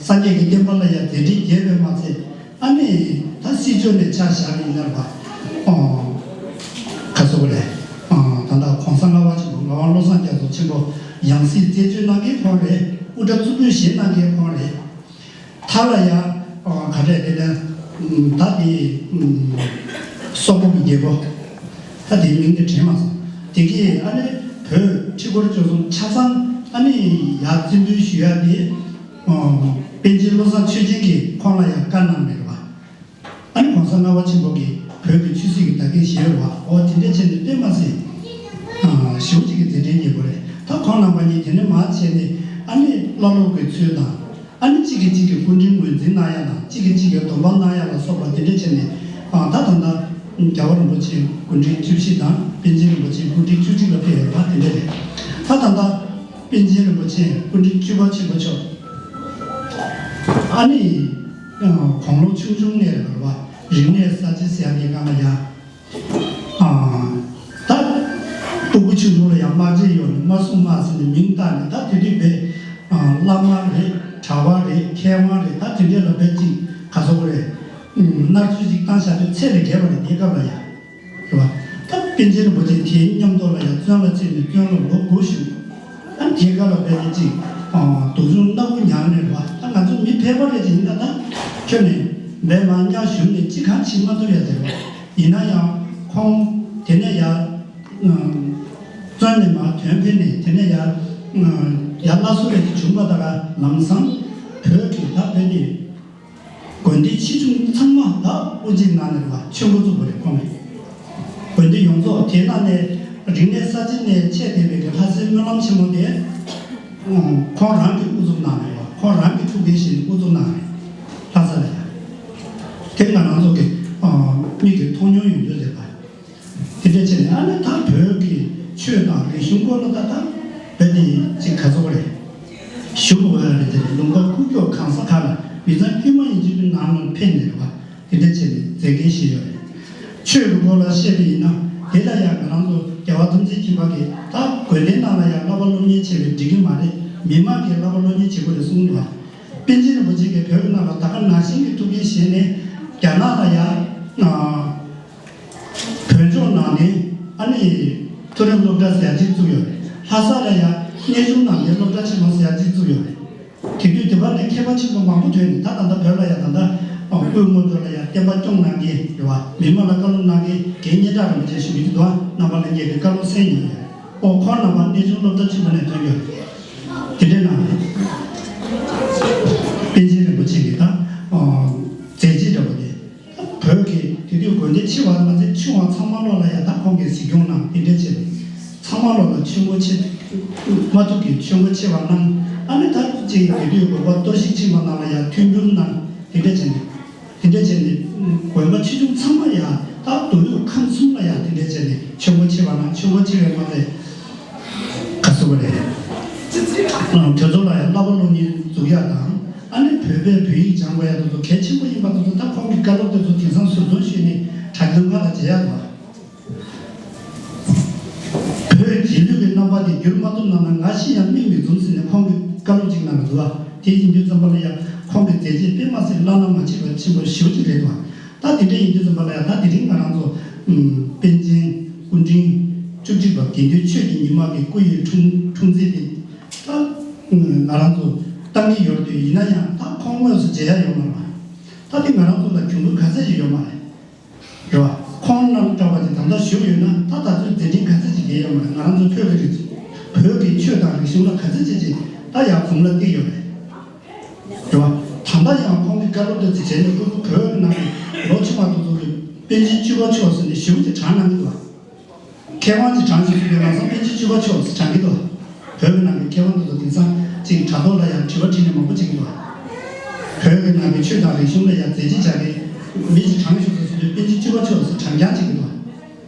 སངས་རྒྱས་ཀྱི་བསྟན་པ་ལ་ཡང་མཛད་འཕྲིན་རྒྱས་པས་མ་ཚད། ཨ་ནི་ད་སྲིད་ཕྱོགས་ནས་ཆ་བཞག་པ་ཡིན་ན་རེད་པ། ཨོ། ག་ཚོད་རེད། ཨ་ད་ལྟ་གོང་ས་ལྔ་པ་ཆེན་པོ་ངག་དབང་བློ་བཟང་རྒྱ་མཚོ་ཆེན་པོ་ཡང་སྲིད་རྩད་གཅོད་གནང་མཁན་ཁོང་རེད། དབུ་སྐྲ་གཙུག་ཕུད་བཞེས་གནང་མཁན་ཁོང་རེད། མཐའ་ལ་ཡ་ཨོ་ག་རེ་རེད་ན། ད་དེ་སོག་པོ་གི་རྒྱལ་པོ། ད་དེའི་མིང་དེ་དྲན་མ་སོང་། དེ་གིས་ཨ་ནི་བོད་ཁྲི་སྐོར་བཅུ་གསུམ་ཆ་ཚང་ཨ་ནི་ཡར་རྩིས་འབུལ་ཞུ་ཡ་དེ། ཨོ། པཎ་ཆེན་བློ་བཟང་ཆོས་རྒྱན་གྱིས་ཁོང་ལ་ཡང་བཀའ་གནང་མེད་པ། ཨ་ནི་གོང་ས་ལྔ་པ་ཆེན་པོ་གིས་བོད་ཀྱི་ཆོས་སྲིད་ཀྱི་བདག་འཛིན་བཞེས་པ། ཨོ། དེ་འདྲ་བྱས་ནས་དཔེ་མ་སྲིད་ཞེ་པོ་ཅིག་གི་མཛད་འཕྲིན་རྙེད་པ་རེད། ད་ཁོང་རྣམ་པ་གཉིས་དེ་ནས་མར་བྱས་ནས་ཨ་ནི་བླ་སློབ་ཀྱི་ཚུལ་དང་། ཨ་ནི་གཅིག་གིས་གཅིག་གི་སྐུ་དྲིན་ངོས་འཛིན་གནང་ཡ་དང་། གཅིག་གིས་གཅིག་གི་སྡོམ་པ་གནང་ཡ་ལ་སོགས་པ་དེ་འདྲ་བྱས་ནས། ཨ། ད་ད་ལྟ་རྒྱལ་བ་རིན་པོ་ཆེའི་སྐུ་ཕྲེང་བཅུ་བཞི་དང་པཎ་ཆེན་རིན་པོ་ཆེའི་སྐུ་ཕྲེང་བཅུ་གཅིག་ལ་ཕེབས་ཡོད་པ་དེ་འདྲ་རེད། ད་ད་ལྟ་པཎ་ཆེན་རིན་པོ་ཆེ་སྐུ་ཕྲེང་བཅུ་པ་ཆེན་པོ་མཆོག་ཨ་ནི་ཨ་དགུང་ལོ་ཆུང་ཆུང་ནས་རེད་པ། རིག་གནས་གསར་བརྗེ་ཟེར་ཡ་དེ་སྒང་ལ་ཡ། ཨ། ད་སྤུ་གུ་ཆུང་ཆུང་ལ་ཡང་དམག་རྗེས་གཡོག་ནས་དམར་སྲུང་དམག་ཟེར་ནས་མིང་བཏགས་ནས། ད་དེ་དུས་པའི་ཨ་བླ་མ་རེད། གྲྭ་པ་རེད། མཁས་དབང་རེད། ད་དེ་འདྲས་ལ་དཔེ་ཅིག་ག་ཚོད་རེད། མནར་གཅོད་ཅིག་བཏང་བཞག་དུས་ཚད་ལས་བརྒལ་བ་རེད། དེའི་སྐབས་ལ་ཡང་། རེད་པ། ད་པཎ་ཆེན་རིན་པོ་ཆེ་དེའི་མཉམ་དུ་ལ་ཡང་བཙོན་ལ་ཚུད་ནས་བཙོན་ལ་ལོ་དགུ་བཞུགས། ཨ། དེའི་སྐབས་ལ་དཔེ་ཅིག་ཨ་སྡུག་སྦྱོང་སྣ་དགུ་མྱངས་ནས། རེད་པ། ད་ང་ཚོ་མི་ཕལ་པ་རེ་ཅིག་ཡིན་ན། ད་ཁྱོན་ནས་འབད་མ་ཉག་ཞུམ་ནས་ཅི་གང་བྱེད་མ་ཐུབ་ཡ་དེ་རེད་པ། ཡིན་ན་ཡང་ཁོང་དེ་ནས་ཡར་ཨ་བཙོན་ནས་མར་ཐོན་ཕེབས་ནས། དེ་ནས་ཡར་ཨ་ཡར་བླ་གཟུར་རེ་ཅིག་བྱུང་བ་དང་། ལམ་སང་བོད་ཀྱི་ད་བོད་དེ་དགོན་སྡེ་ཆེ་ཆུང་ཚང་མ་ད་དབུ་འབྱེད་གནང་ནས་རེད་པ། ཆོས་འགོ་བཙུགས་པ་རེད་ཁོང་གིས། དགོན་སྡེ་ཡོངས་རྫོགས། དེ་ནང་ནས་རིག་གནས་གསར་བརྗེ་ནས་ཆེས་དེ་བའི་གི་ལྷ་སའི་སྨོན་ལམ་ཆེན་མོ་དེ་ཁོང་རང་གིས་དབུ་འཛུགས་གནང་ནས་རེད་པ། ཁོང་རང་གི་ཐུགས་འགན་བཞེས་ནས་དབུ་འཛུགས་གནང་རེད། ལྷ་ས་ལ་ཡ། དེ་ང་རང་ཚོ་གི་ཨ་མིག་གིས་མཐོང་མྱོང་ཡོད་རྒྱུ་རེད་པ། དེ་འདྲ་བྱས་ནས་ཨ་ནི་ད་བོད་ཀྱི་ཆོས་དང་རིག་གཞུང་སྐོར་ལ་ད་ད་བོད་དེ་ཅིག་ག་ཚོད་རེད། ཞུ་དགོས་ཡ་རེད། དེ་ལུང་པ་ཁུག་ཀྱོག་གང་ས་ག་ལ་མི་ཚང་དཀྱུས་མ་ཡིན་གཅིག་པུའི་ནང་ལ་ཕེབས་ནས་རེད་པ། དེ་འདྲ་བྱས་ནས་མཛད་འགན་བཞེས་ཡོད་རེད། ཆོས་ཀྱི་སྐོར་ལ་བཤད་པ་ཡིན་ན། དེ་ལ་ཡང་ང་རང་ཚོ་རྒྱལ་བ་ཐམས་ཅད་མཁྱེན་པ་གིས་ད་དགོན་སྡེ་ནང་ལ་ཡང་བསླབ་པ་སློབ་གཉེར་བྱས་པས་འགྲིག་གི་མ་རེད། མི་མང་གིས་བསླབ་པ་སློབ་གཉེར་བྱེད་དགོས་རེད་གསུངས་འདུག་པ། པཎ་ཆེན་རིན་པོ་ཆེ་གིས་བོད་ནང་ལ་ད་ག་ནང་བཞིན་གྱི་ཐུགས་འགན་བཞེས་ནས། རྒྱ་ནག་ལ་ཡང་ཨ་བོད་ལྗོངས་ནང་ནས་ཨ་ནི་མཐོ་རིམ་སློབ་གྲྭ་ཟེར་ཡ་གཅིག་བཙུགས་ཡོད་རེད། ལྷ་ས་ལ་ཡང་གནས་ཆུང་ནང་ནས་སློབ་གྲྭ་ཆེན་མོ་ཟེར་ཡ་གཅིག་བཙུགས་ཡོད་རེད། དེ་དུས་དེ་བར་ནས་མཁས་པ་ཆེན་པོ་མང་པོ་ཐོན་ནས། ད་ད་ལྟ་བོད་ལ་ཡང་ད་ལྟ་དབུས་སྔོན་འགྲོ་ལ་ཡང་བསྟན་པ་སྐྱོང་གནང་མཁན་རེད་པ། མི་མང་ལ་བཀའ་སློབ་གནང་མཁན་རྒན་སྙན་གྲགས་རིན་པོ་ཆེ་ཞུ་གི་འདུག་པ། རྣམ་པ་ལྷན་རྒྱས་ཀྱིས་བཀའ་སློབ་གསན་མྱོང་ཡོད། ཨོ། ཁོང་རྣམ་པ་གནས་ཆུང་སློབ་གྲྭ་ཆེན་མོ་ནས་ཐོན་ཡོད། དེ་འདྲའི་ནང་ནས་པཎ་ཆེན་རིན་པོ་ཆེ་གིས་ད་ཨོ་མཛད་རྗེས་འདྲ་པོ་དེ། བོད་ཀྱི་དེ་དུས་དགོན་སྡེ་ཆེ་བ་མ་ཚད་ཆུང་བ་ཚང་མ་ལོག་ལ་ཡང་ད་ཁོང་གིས་གཟིགས་སྐྱོང་གནང་། དེ་འདྲ་བྱས་ནས་ཚང་མ་ལོག་ལ་ཆོས་འགོ་ཆེ་མ་ཐུག་གི་ཆོས་འགོ་ཆེ་བ་གནང་། ཨ་ནི་ད་ཅིག་དེ་དུས་དགོན་པ་གཏོར་བཤིག་ཕྱིན་པ་ནང་ལ་ཡང་མཐུན་འགྱུར་གནང་། དེ་འདྲ་བྱས་ནས། དེ་འདྲ་བྱས་ནས་དགོན་པ་ཆེ་ཆུང་ཚང་མ་ཡང་ད་མདོ་དབུས་ཁམས་གསུམ་ལ་ཡང་དེ་འདྲ་བྱས་ནས་ཆོས་འགོ་ཆེ་བ་གནང་། ཆོས་འགོ་ཆེ་བའི་མ་ཚད། ག་ཟེར་བ་རེད། ཨ། དེ་ཚོ་ལ་ཡང་བསླབ་པ་སློབ་གཉེར་འཛུགས་ཡ་དང་། ཨ་ནི་བོད་པས་བོད་ཡིག་སྦྱང་དགོས་ཡ་དེ་ཚོ་གལ་ཆེན་པོ་ཡིན་པ་དེ་ཚོ་ད་ཁོང་གི་བཀའ་སློབ་དེ་ཚོ་དེང་སང་ཟུར་འདོན་ཞུས་ནས་དྲ་རྒྱའི་ཁ་ལ་མཇལ་ཡ་དང་། བོད་རྗེས་ལུས་ཀྱི་རྣམ་པ་དེ་བསྒྱུར་མ་ཐུབ་ན་ན་ང་ཤི་ཡང་མིག་མི་འཛུམ་ཟེར་ནས་ཁོང་གིས་བཀའ་སློབ་ཅིག་གནང་གི་འདུག་པ། དེ་ཡིན་དུས་ཙམ་པ་ལ་ཡང་ཁོང་གི་མཛད་རྗེས་དཔེ་མ་སྲིད་བླ་ན་མ་མཆིས་པ་ཆེན་པོ་ཞེ་པོ་ཅིག་རེད་འདུག་པ། ད་དེ་འདྲ་ཡིན་དུས་ཙམ་པ་ལ་ཡང་ད་དེ་རིང་ང་རང་ཚོ་ཨུམ་པཎ་ཆེན་སྐུ་ཕྲེང་བཅུ་གཅིག་པ་དགེ་འདུན་ཆོས་ཀྱི་ཉི་མ་གི་སྐུ་ཡི་འཁྲུངས་འཁྲུངས་ཚེས་དེ་ད་ང་རང་ཚོ་བཏང་གི་ཡོད་རེད། ཡིན་ན་ཡང་ད་ཁོང་དངོས་སུ་མཇལ་ཡ་ཡོད་མ་རེད་པ། ད་དེ་ང་རང་ཚོ་ལ་གྱོང་གུད་ག་ཚད་ཅིག་ཡོད་མ་རེད། རེད་པ། ཁོང་རྣམས་འདྲ་བ་ཅིག་ད་ལྟ་བཞུགས་ཡོད་ན་ད་ད་ཚོད་མཛད་འཕྲིན་ག་ཚད་ཅིག་རྒྱས་ཡོད་མ་རེད། ང་རང་ཚོ་བོད་ཀྱི་རིག་བོད་ཀྱི་ཆོས་དང་རིག་གཞུང་ལ་ག་ཚད་ཅིག་ཅིག་ད་ཡར་གོམ་ལ་བཏེགས་ཡོད་རེད། རེད་པ། ད་ལྟ་ཡང་ཁོང་གི་བཀའ་སློབ་དེ་ཚོ་བྱས་ནས་ཁོ་ཚོ་བོད་ནང་གི་ལོ་ཆུང་བ་དེ་ཚོ་གི་པཎ་ཆེན་བཅུ་པ་མཆོག་ཟེར་ནས་ཞེ་པོ་ཅིག་བགྲང་གནང་གི་འདུག་པ། མཁས་དབང་ཅིག་བགྲང་ཞིག་ཟེར་དུས་ལམ་སང་པཎ་ཆེན་བཅུ་པ་མཆོག་ཟེར་བགྲང་གི་འདུག། བོད་ཀྱི་ནང་གི་མཁས་དབང་དེ་ཚོ་དེང་སང་ཅིག་དྲ་ཐོག་ལ་ཡང་དྲི་བ་དྲིས་ནས་མང་པོ་བྱེད་ཀྱི་འདུག། བོད་ཀྱི་ནང་གི་ཆོས་དང་རིག་གཞུང་ལ་ཡང་མཛད་རྗེས་བྱ་མཁན་མི་ཅིག་བགྲང་ཞིག་ཟེར་དུས་པཎ་ཆེན་བཅུ་པ་མཆོག་ཟེར་བགྲང་རྐྱང་བྱེད་ཀྱི་འདུག།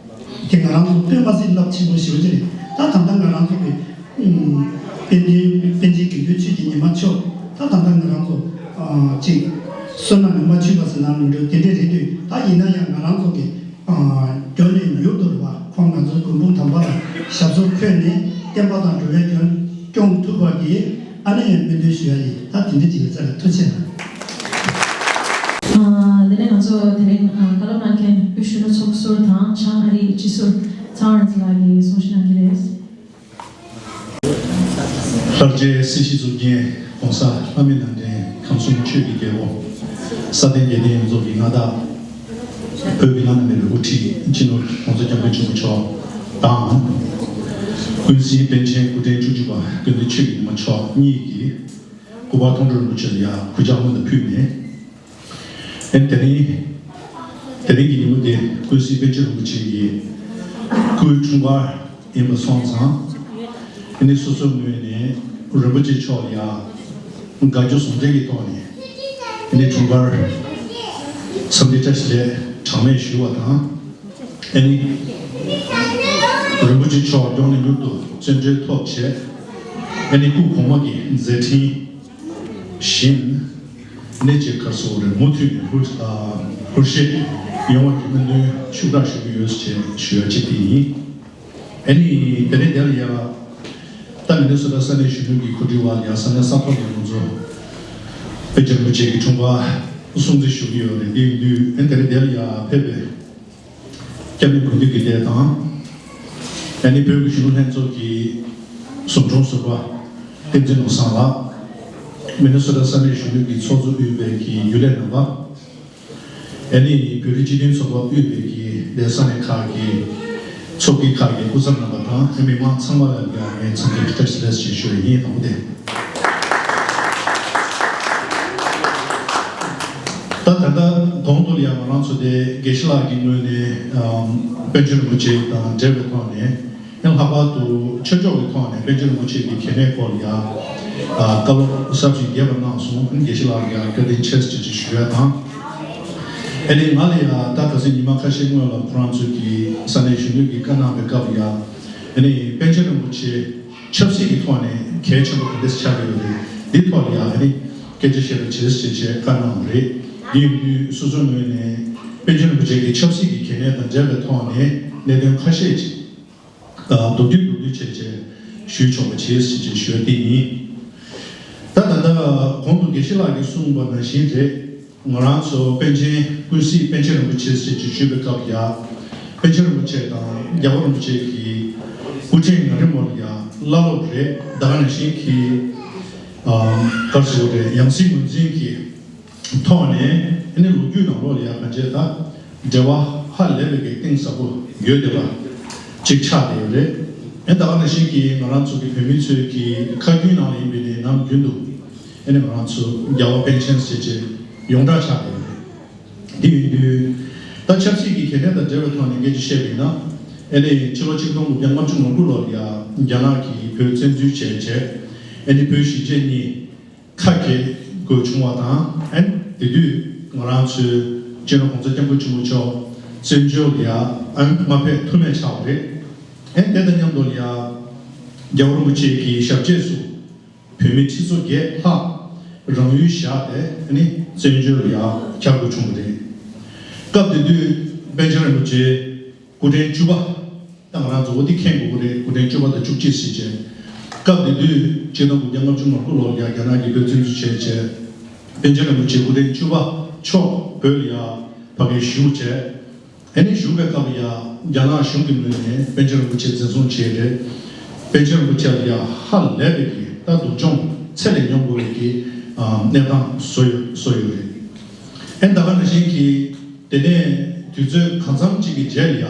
དེ་ང་རང་ཚོ་དཔེ་མ་སྲིད་རླབས་ཆེན་པོ་ཞེ་པོ་ཅིག་རེད། ད་ད་ལྟ་ང་རང་ཚོ་གི་ཨུམ་པཎ་ཆེན་པཎ་ཆེན་དགེ་འདུན་ཆོས་ཀྱི་ཉི་མ་མཆོག་ད་ད་ལྟ་ང་རང་ཚོ་ཨ་ཅིག་བསོད་ནམས་ནི་མ་བཅོས་པ་ཟེར་ན་མི་འགྲོ། དེ་འདྲ་རེད་དུས་ད་ཡིན་ན་ཡང་ང་རང་ཚོ་གི་ཨ་མགྱོགས་ནས་མྱུར་དུ་རེད་པ། ཁོང་ང་ཚོའི་མགོན་དཔུང་དམ་པ་ལ་ཞབས་སོར་འཁོད་ནས་བསྟན་པ་དང་འགྲོ་བའི་དོན་སྐྱོང་ཐུབ་པ་གི་ཨ་ནི་སྨོན་འདུན་ཞུ་ཡ་ཡིན། ད་དེ་འདྲ་ཅིག་ཡིན་ས་རེད། ཐུགས་རྗེ་ཆེ་གནང་། ཨ། དེ་ནས་ང་ཚོ་དེ་རིང་ཨ་བཀའ་སློབ་གནང་མཁན་དབུས་གཞོན་ནུ་ཚོགས་ཟུར་དང་བྱང་ཨ་རིའི་སྤྱི་ཟུར་ཚངས་དབང་རྣམ་རྒྱལ་ལགས་ཀྱིས་གསུང་བཤད་གནང་གི་རེད། ལྷར་བཅས་སྲིད་ཞིའི་གཙུག་རྒྱན་༸གོང་ས་ལྷ་མིའི་ནང་བསྟན་ཁམས་གསུམ་ཆོས་ཀྱི་རྒྱལ་པོ། ས་སྟེང་རྒྱལ་བསྟན་ཡོངས་རྫོགས་ཀྱི་མངའ་བདག་བོད་ཀྱི་བླ་ན་མེད་པའི་དབུ་ཁྲིད་སྤྱི་ནོར་༸གོང་ས་༸སྐྱབས་མགོན་ཆེན་པོ་མཆོག་དང་། ཀུན་གཟིགས་པཎ་ཆེན་སྐུ་ཕྲེང་བཅུ་གཅིག་པ་དགེ་འདུན་ཆོས་ཀྱི་ཉི་མ་མཆོག་གཉིས་ཀྱིས་སྐུ་པར་མཐོང་གྲོལ་རིན་པོ་ཆེ་ལ་ཡང་གུས་ཕྱག་སྔོན་དུ་ཕུལ་ནས། ཨེ་དེ་རིང་དེ་རིང་གི་ཉིན་མོ་དེ་ཀུན་གཟིགས་པཎ་ཆེན་རིན་པོ་ཆེ་ཡི་སྐུའི་འཁྲུངས་སྐར་ཡིན་པ་སོང་ཙང་། ཨེ་ནི་སོ་སོའི་ངོས་ནས་རིན་པོ་ཆེ་མཆོག་ལ་ཡང་དགའ་སྐྱོ་ཟུང་འབྲེལ་གྱི་ཐོག་ནས་ཨེ་ནི་འཁྲུངས་སྐར་འཚམས་འདྲི་བཀྲ་ཤིས་བདེ་ལེགས་གྲངས་མེད་ཞུ་བ་དང་། ཨེ་ནི། རིན་པོ་ཆེ་མཆོག་མགྱོགས་ནས་མྱུར་དུ་བཙན་བྱོལ་ཐོབ་བྱས། ཨེ་ནི་སྐུ་གོང་མ་གི་མཛད་འཕྲིན་བཞིན། གནས་ཀྱི་ཁར་སོགས་རེ་མུ་མཐུད་ནས་ལྷུར་ཨ་ལྷུར་བཞེས་ཡོང་བ་གི་སྨོན་འདུན་ཤུགས་དྲག་ཞུ་གི་ཡོད་ཅེས་ཞུ་ཡ་གཅིག་དེ་ཡིན། ཨེ་ནི་དེ་ནས་དེ་ལ་ཡ། ད་མི་ནི་སོ་ཊ་ས་གནས་གཞོན་ནུ་གི་གོ་སྒྲིག་འོག་ལ་ཡ་ས་གནས་ས་ཐོག་ནས་ང་ཚོ་པཎ་ཆེན་རིན་པོ་ཆེ་གི་འཁྲུངས་སྐར་སྲུང་བརྩི་ཞུ་གི་ཡོད་རེད། འདི་ཡིན་དུས་ཨེ་ནི་དེ་ལ་དེ་ལ་ཡ་ཕེབས་པའི། སྐྱབས་མགོན་དགེ་འདུན་གྱི་སྡེ་དང་། ཨ་ནི་བོད་ཀྱི་གཞོན་ནུ་ལྷན་ཚོགས་ཀྱི་ཟུང་དྲུང་ཟུར་པ་བསྟན་འཛིན་ནོར་བཟང་ལགས། མི་ནི་སོ་ཊ་ས་གནས་གཞོན་ནུ་གི་ཚོགས་གཙོ་དབུས་པའི་གི་རྒྱུན་ལས་རྣམ་པ། ཨ་ནི་བོད་རིགས་སྤྱི་མཐུན་ཚོགས་པ་དབུས་པའི་གི་སྡེ་ས་གནས་ཁག་གི་ཚོགས་སྡེ་ཁག་གི་སྐུ་ཚབ་རྣམ་པ་དང་མི་མང་ཚང་མ་ལ་ཡང་ངས་འཚམས་འདྲི་བཀྲ་ཤིས་བདེ་ལེགས་ཞེས་ཞུ་བ་ཡིན། དང་པོ་དེ། ད་ད་ལྟ་གོང་དུ་ཡང་ང་རང་ཚོ་དེ་དགེ་བཤེས་ལགས་ཀྱི་ངོས་ནས་ཨམ་པཎ་ཆེན་རིན་པོ་ཆེ་དང་འབྲེལ་བའི་ཐོག་ནས་ཡང་ལྷག་པར་དུ་ཆོས་ཕྱོགས་ཀྱི་ཐོག་ནས་པཎ་ཆེན་རིན་པོ་ཆེ་གི་གལ་གནད་སྐོར་ལ་ཡང་ཨ་བཀའ་སློབ་ཟབ་ཅིང་རྒྱས་པ་གནང་སོང་། དགེ་བཤེས་ལགས་ཀྱང་བཀའ་དྲིན་ཆེ་ཟེར་ཅིག་ཞུ་ཡ་དང་། ཨ་ནི་ང་ལ་ཡང་ད་ག་ཚོད་ཉི་མ་ཁ་ཤས་སྔོན་ལ་ཁོ་རང་ཚོ་གི་ས་གནས་གཞོན་ནུ་གི་བཀའ་གནང་བའི་སྐབས་ལ་ཡང་ཨ་ནི་པཎ་ཆེན་རིན་པོ་ཆེ་ཆབ་སྲིད་ཀྱི་ཐོག་ནས་གལ་ཆེན་པོ་ག་འདྲས་ཆགས་ཀྱི་ཡོད་རེད། འདི་ཐོག་ལ་ཡང་ཨ་ནི་སྐད་ཆ་བཤད་པ་བྱེད་ཟེར་བྱས་བཀའ་གནང་བ་རེད། འདི་ཡིན་དུས་སོ་སོའི་ངོས་ནས་པཎ་ཆེན་རིན་པོ་ཆེ་གི་ཆབ་སྲིད་ཀྱི་གལ་གནད་དང་འབྲེལ་བའི་ཐོག་ནས་གནད་དོན་ཁ་ཤས་ཅིག་མདོར་བསྡུས་མདོར་བསྡུས་བྱས་བྱས་ཞུས་ཆོག་པ་བྱེད་ཟེར་བྱས་ཞུ་བ་འདི་ཡིན། ད་ད་ལྟ་གོང་དུ་དགེ་བཤེས་ལགས་ཀྱིས་གསུངས་པ་ནང་བཞིན་རེད། ང་རང་ཚོ་པཎ་ཆེན་ཀུན་གཟིགས་པཎ་ཆེན་རིན་པོ་ཆེ་ཟེར་གྱི་ཞུས་པའི་སྐབས་ལ་ཡ། པཎ་ཆེན་རིན་པོ་ཆེ་དང་རྒྱལ་བ་རིན་པོ་ཆེ་གི་སྐུ་ཕྲེང་ན་རིམ་བར་ལ་ཡ་བླ་སློབ་རེད། ད་ག་ནང་བཞིན་གྱི་ཨམ་ག་རེ་ཟེར་དགོས་རེད། ཡང་སྲིད་ངོས་འཛིན་གྱི་ཐོག་ནས་ཨ་ནི་ལོ་རྒྱུས་ནང་ལོགས་ལ་ཡ་གང་བྱས་ད་འབྲེལ་བ་ཧ་ལས་པའི་གི་གཏིང་ཟབ་པོ་ཡོད་བསྡད་པ་ཅིག་ཆགས་བསྡད་ཡོད་རེད། ཨེ་ད་ག་ནང་བཞིན་གྱི་ང་རང་ཚོ་གི་བོད་མི་ཚོའི་གི་ཁ་རྒྱུན་ནང་ལ་ཡིན་པའི་ནི་ནམ་རྒྱུན་དུ། ཨེ་ནི་ང་རང་ཚོ་རྒྱལ་བ་པཎ་ཆེན་ཟེར་བྱས་ཡོངས་གྲགས་ཆགས་ཡོད་རེད། འདི་ཡིན་དུས་ད་ཆབ་སྲིད་ཀྱི་གལ་གནད་དང་འབྲེལ་བའི་ཐོག་ནས་སྐད་ཆ་བཤད་པ་ཡིན་ན། ཨེ་ནི་ཕྱི་ལོ་ཆིག་སྟོང་དགུ་བརྒྱ་ལྔ་བཅུ་ང་དགུ་ལོར་ཡ་རྒྱ་ནག་གིས་བོད་བཙན་འཛུལ་བྱས་བྱས། ཨེ་ནི་བོད་གཞིས་བྱེས་གཉིས་ཁ་གྱེས་དགོས་བྱུང་བ་དང་། ཨེ་ནི་དེ་དུས་ང་རང་ཚོའི་སྤྱི་ནོར་༸གོང་ས་༸སྐྱབས་མགོན་ཆེན་པོ་མཆོག་བཙན་བྱོལ་ལ་ཡ་ཨེ་ནི་མ་ཕེབས་ཐུབ་མེད་ཆགས་པ་རེད། ཨེ་ནི་དེ་དང་མཉམ་དུ་ལ་ཡ་རྒྱལ་བ་རིན་པོ་ཆེ་གི་ཞབས་རྗེས་སུ། བོད་མི་ཁྲི་ཚོ་བརྒྱད་ལྷག་རང་ཡུལ་བཞག་སྟེ་ནི་བཙན་བྱོལ་ལ་ཡར་གྱར་དགོས་བྱུང་བ་རེད། སྐབས་དེ་དུས་པཎ་ཆེན་རིན་པོ་ཆེ་སྐུ་ཕྲེང་བཅུ་པ། ད་ང་རང་ཚོ་འོ་དེ་མཁྱེན་དགོས་ཀྱི་རེད། སྐུ་ཕྲེང་བཅུ་པ་དང་བཅུ་གཅིག་ཟེར་བྱས། སྐབས་དེ་དུས་ཆིག་སྟོང་དགུ་བརྒྱ་ལྔ་བཅུ་ང་དགུ་ལོར་ཡང་རྒྱ་ནག་གིས་བོད་བཙན་འཛུལ་བྱས་བྱས། པཎ་ཆེན་རིན་པོ་ཆེ་སྐུ་ཕྲེང་བཅུ་པ་མཆོག་བོད་ལ་ཡར་ཕ་གིར་བཞུགས་བྱས། ཨ་ནི་བཞུགས་པའི་སྐབས་ཡང་རྒྱ་ནག་གཞུང་གི་ངོས་ནས་པཎ་ཆེན་རིན་པོ་ཆེ་འཛིན་བཟུང་བྱས་རེད། པཎ་ཆེན་རིན་པོ་ཆེ་ལ་ཡང་ཧ་ལས་པའི་གི་ད་སྡུག་སྦྱོང་ཚད་ལས་མྱོང་དགོས་པའི་གི་ཨ་གནས་སྟངས་བཟོ་ཡོད་བཟོ་ཡོད་རེད། ཨ་ནི་ད་ག་ནང་བཞིན་གྱི་དེ་ནས་དུས་ཚོད་གང་འཚམ་ཅིག་གི་རྗེས་ལ་ཡང་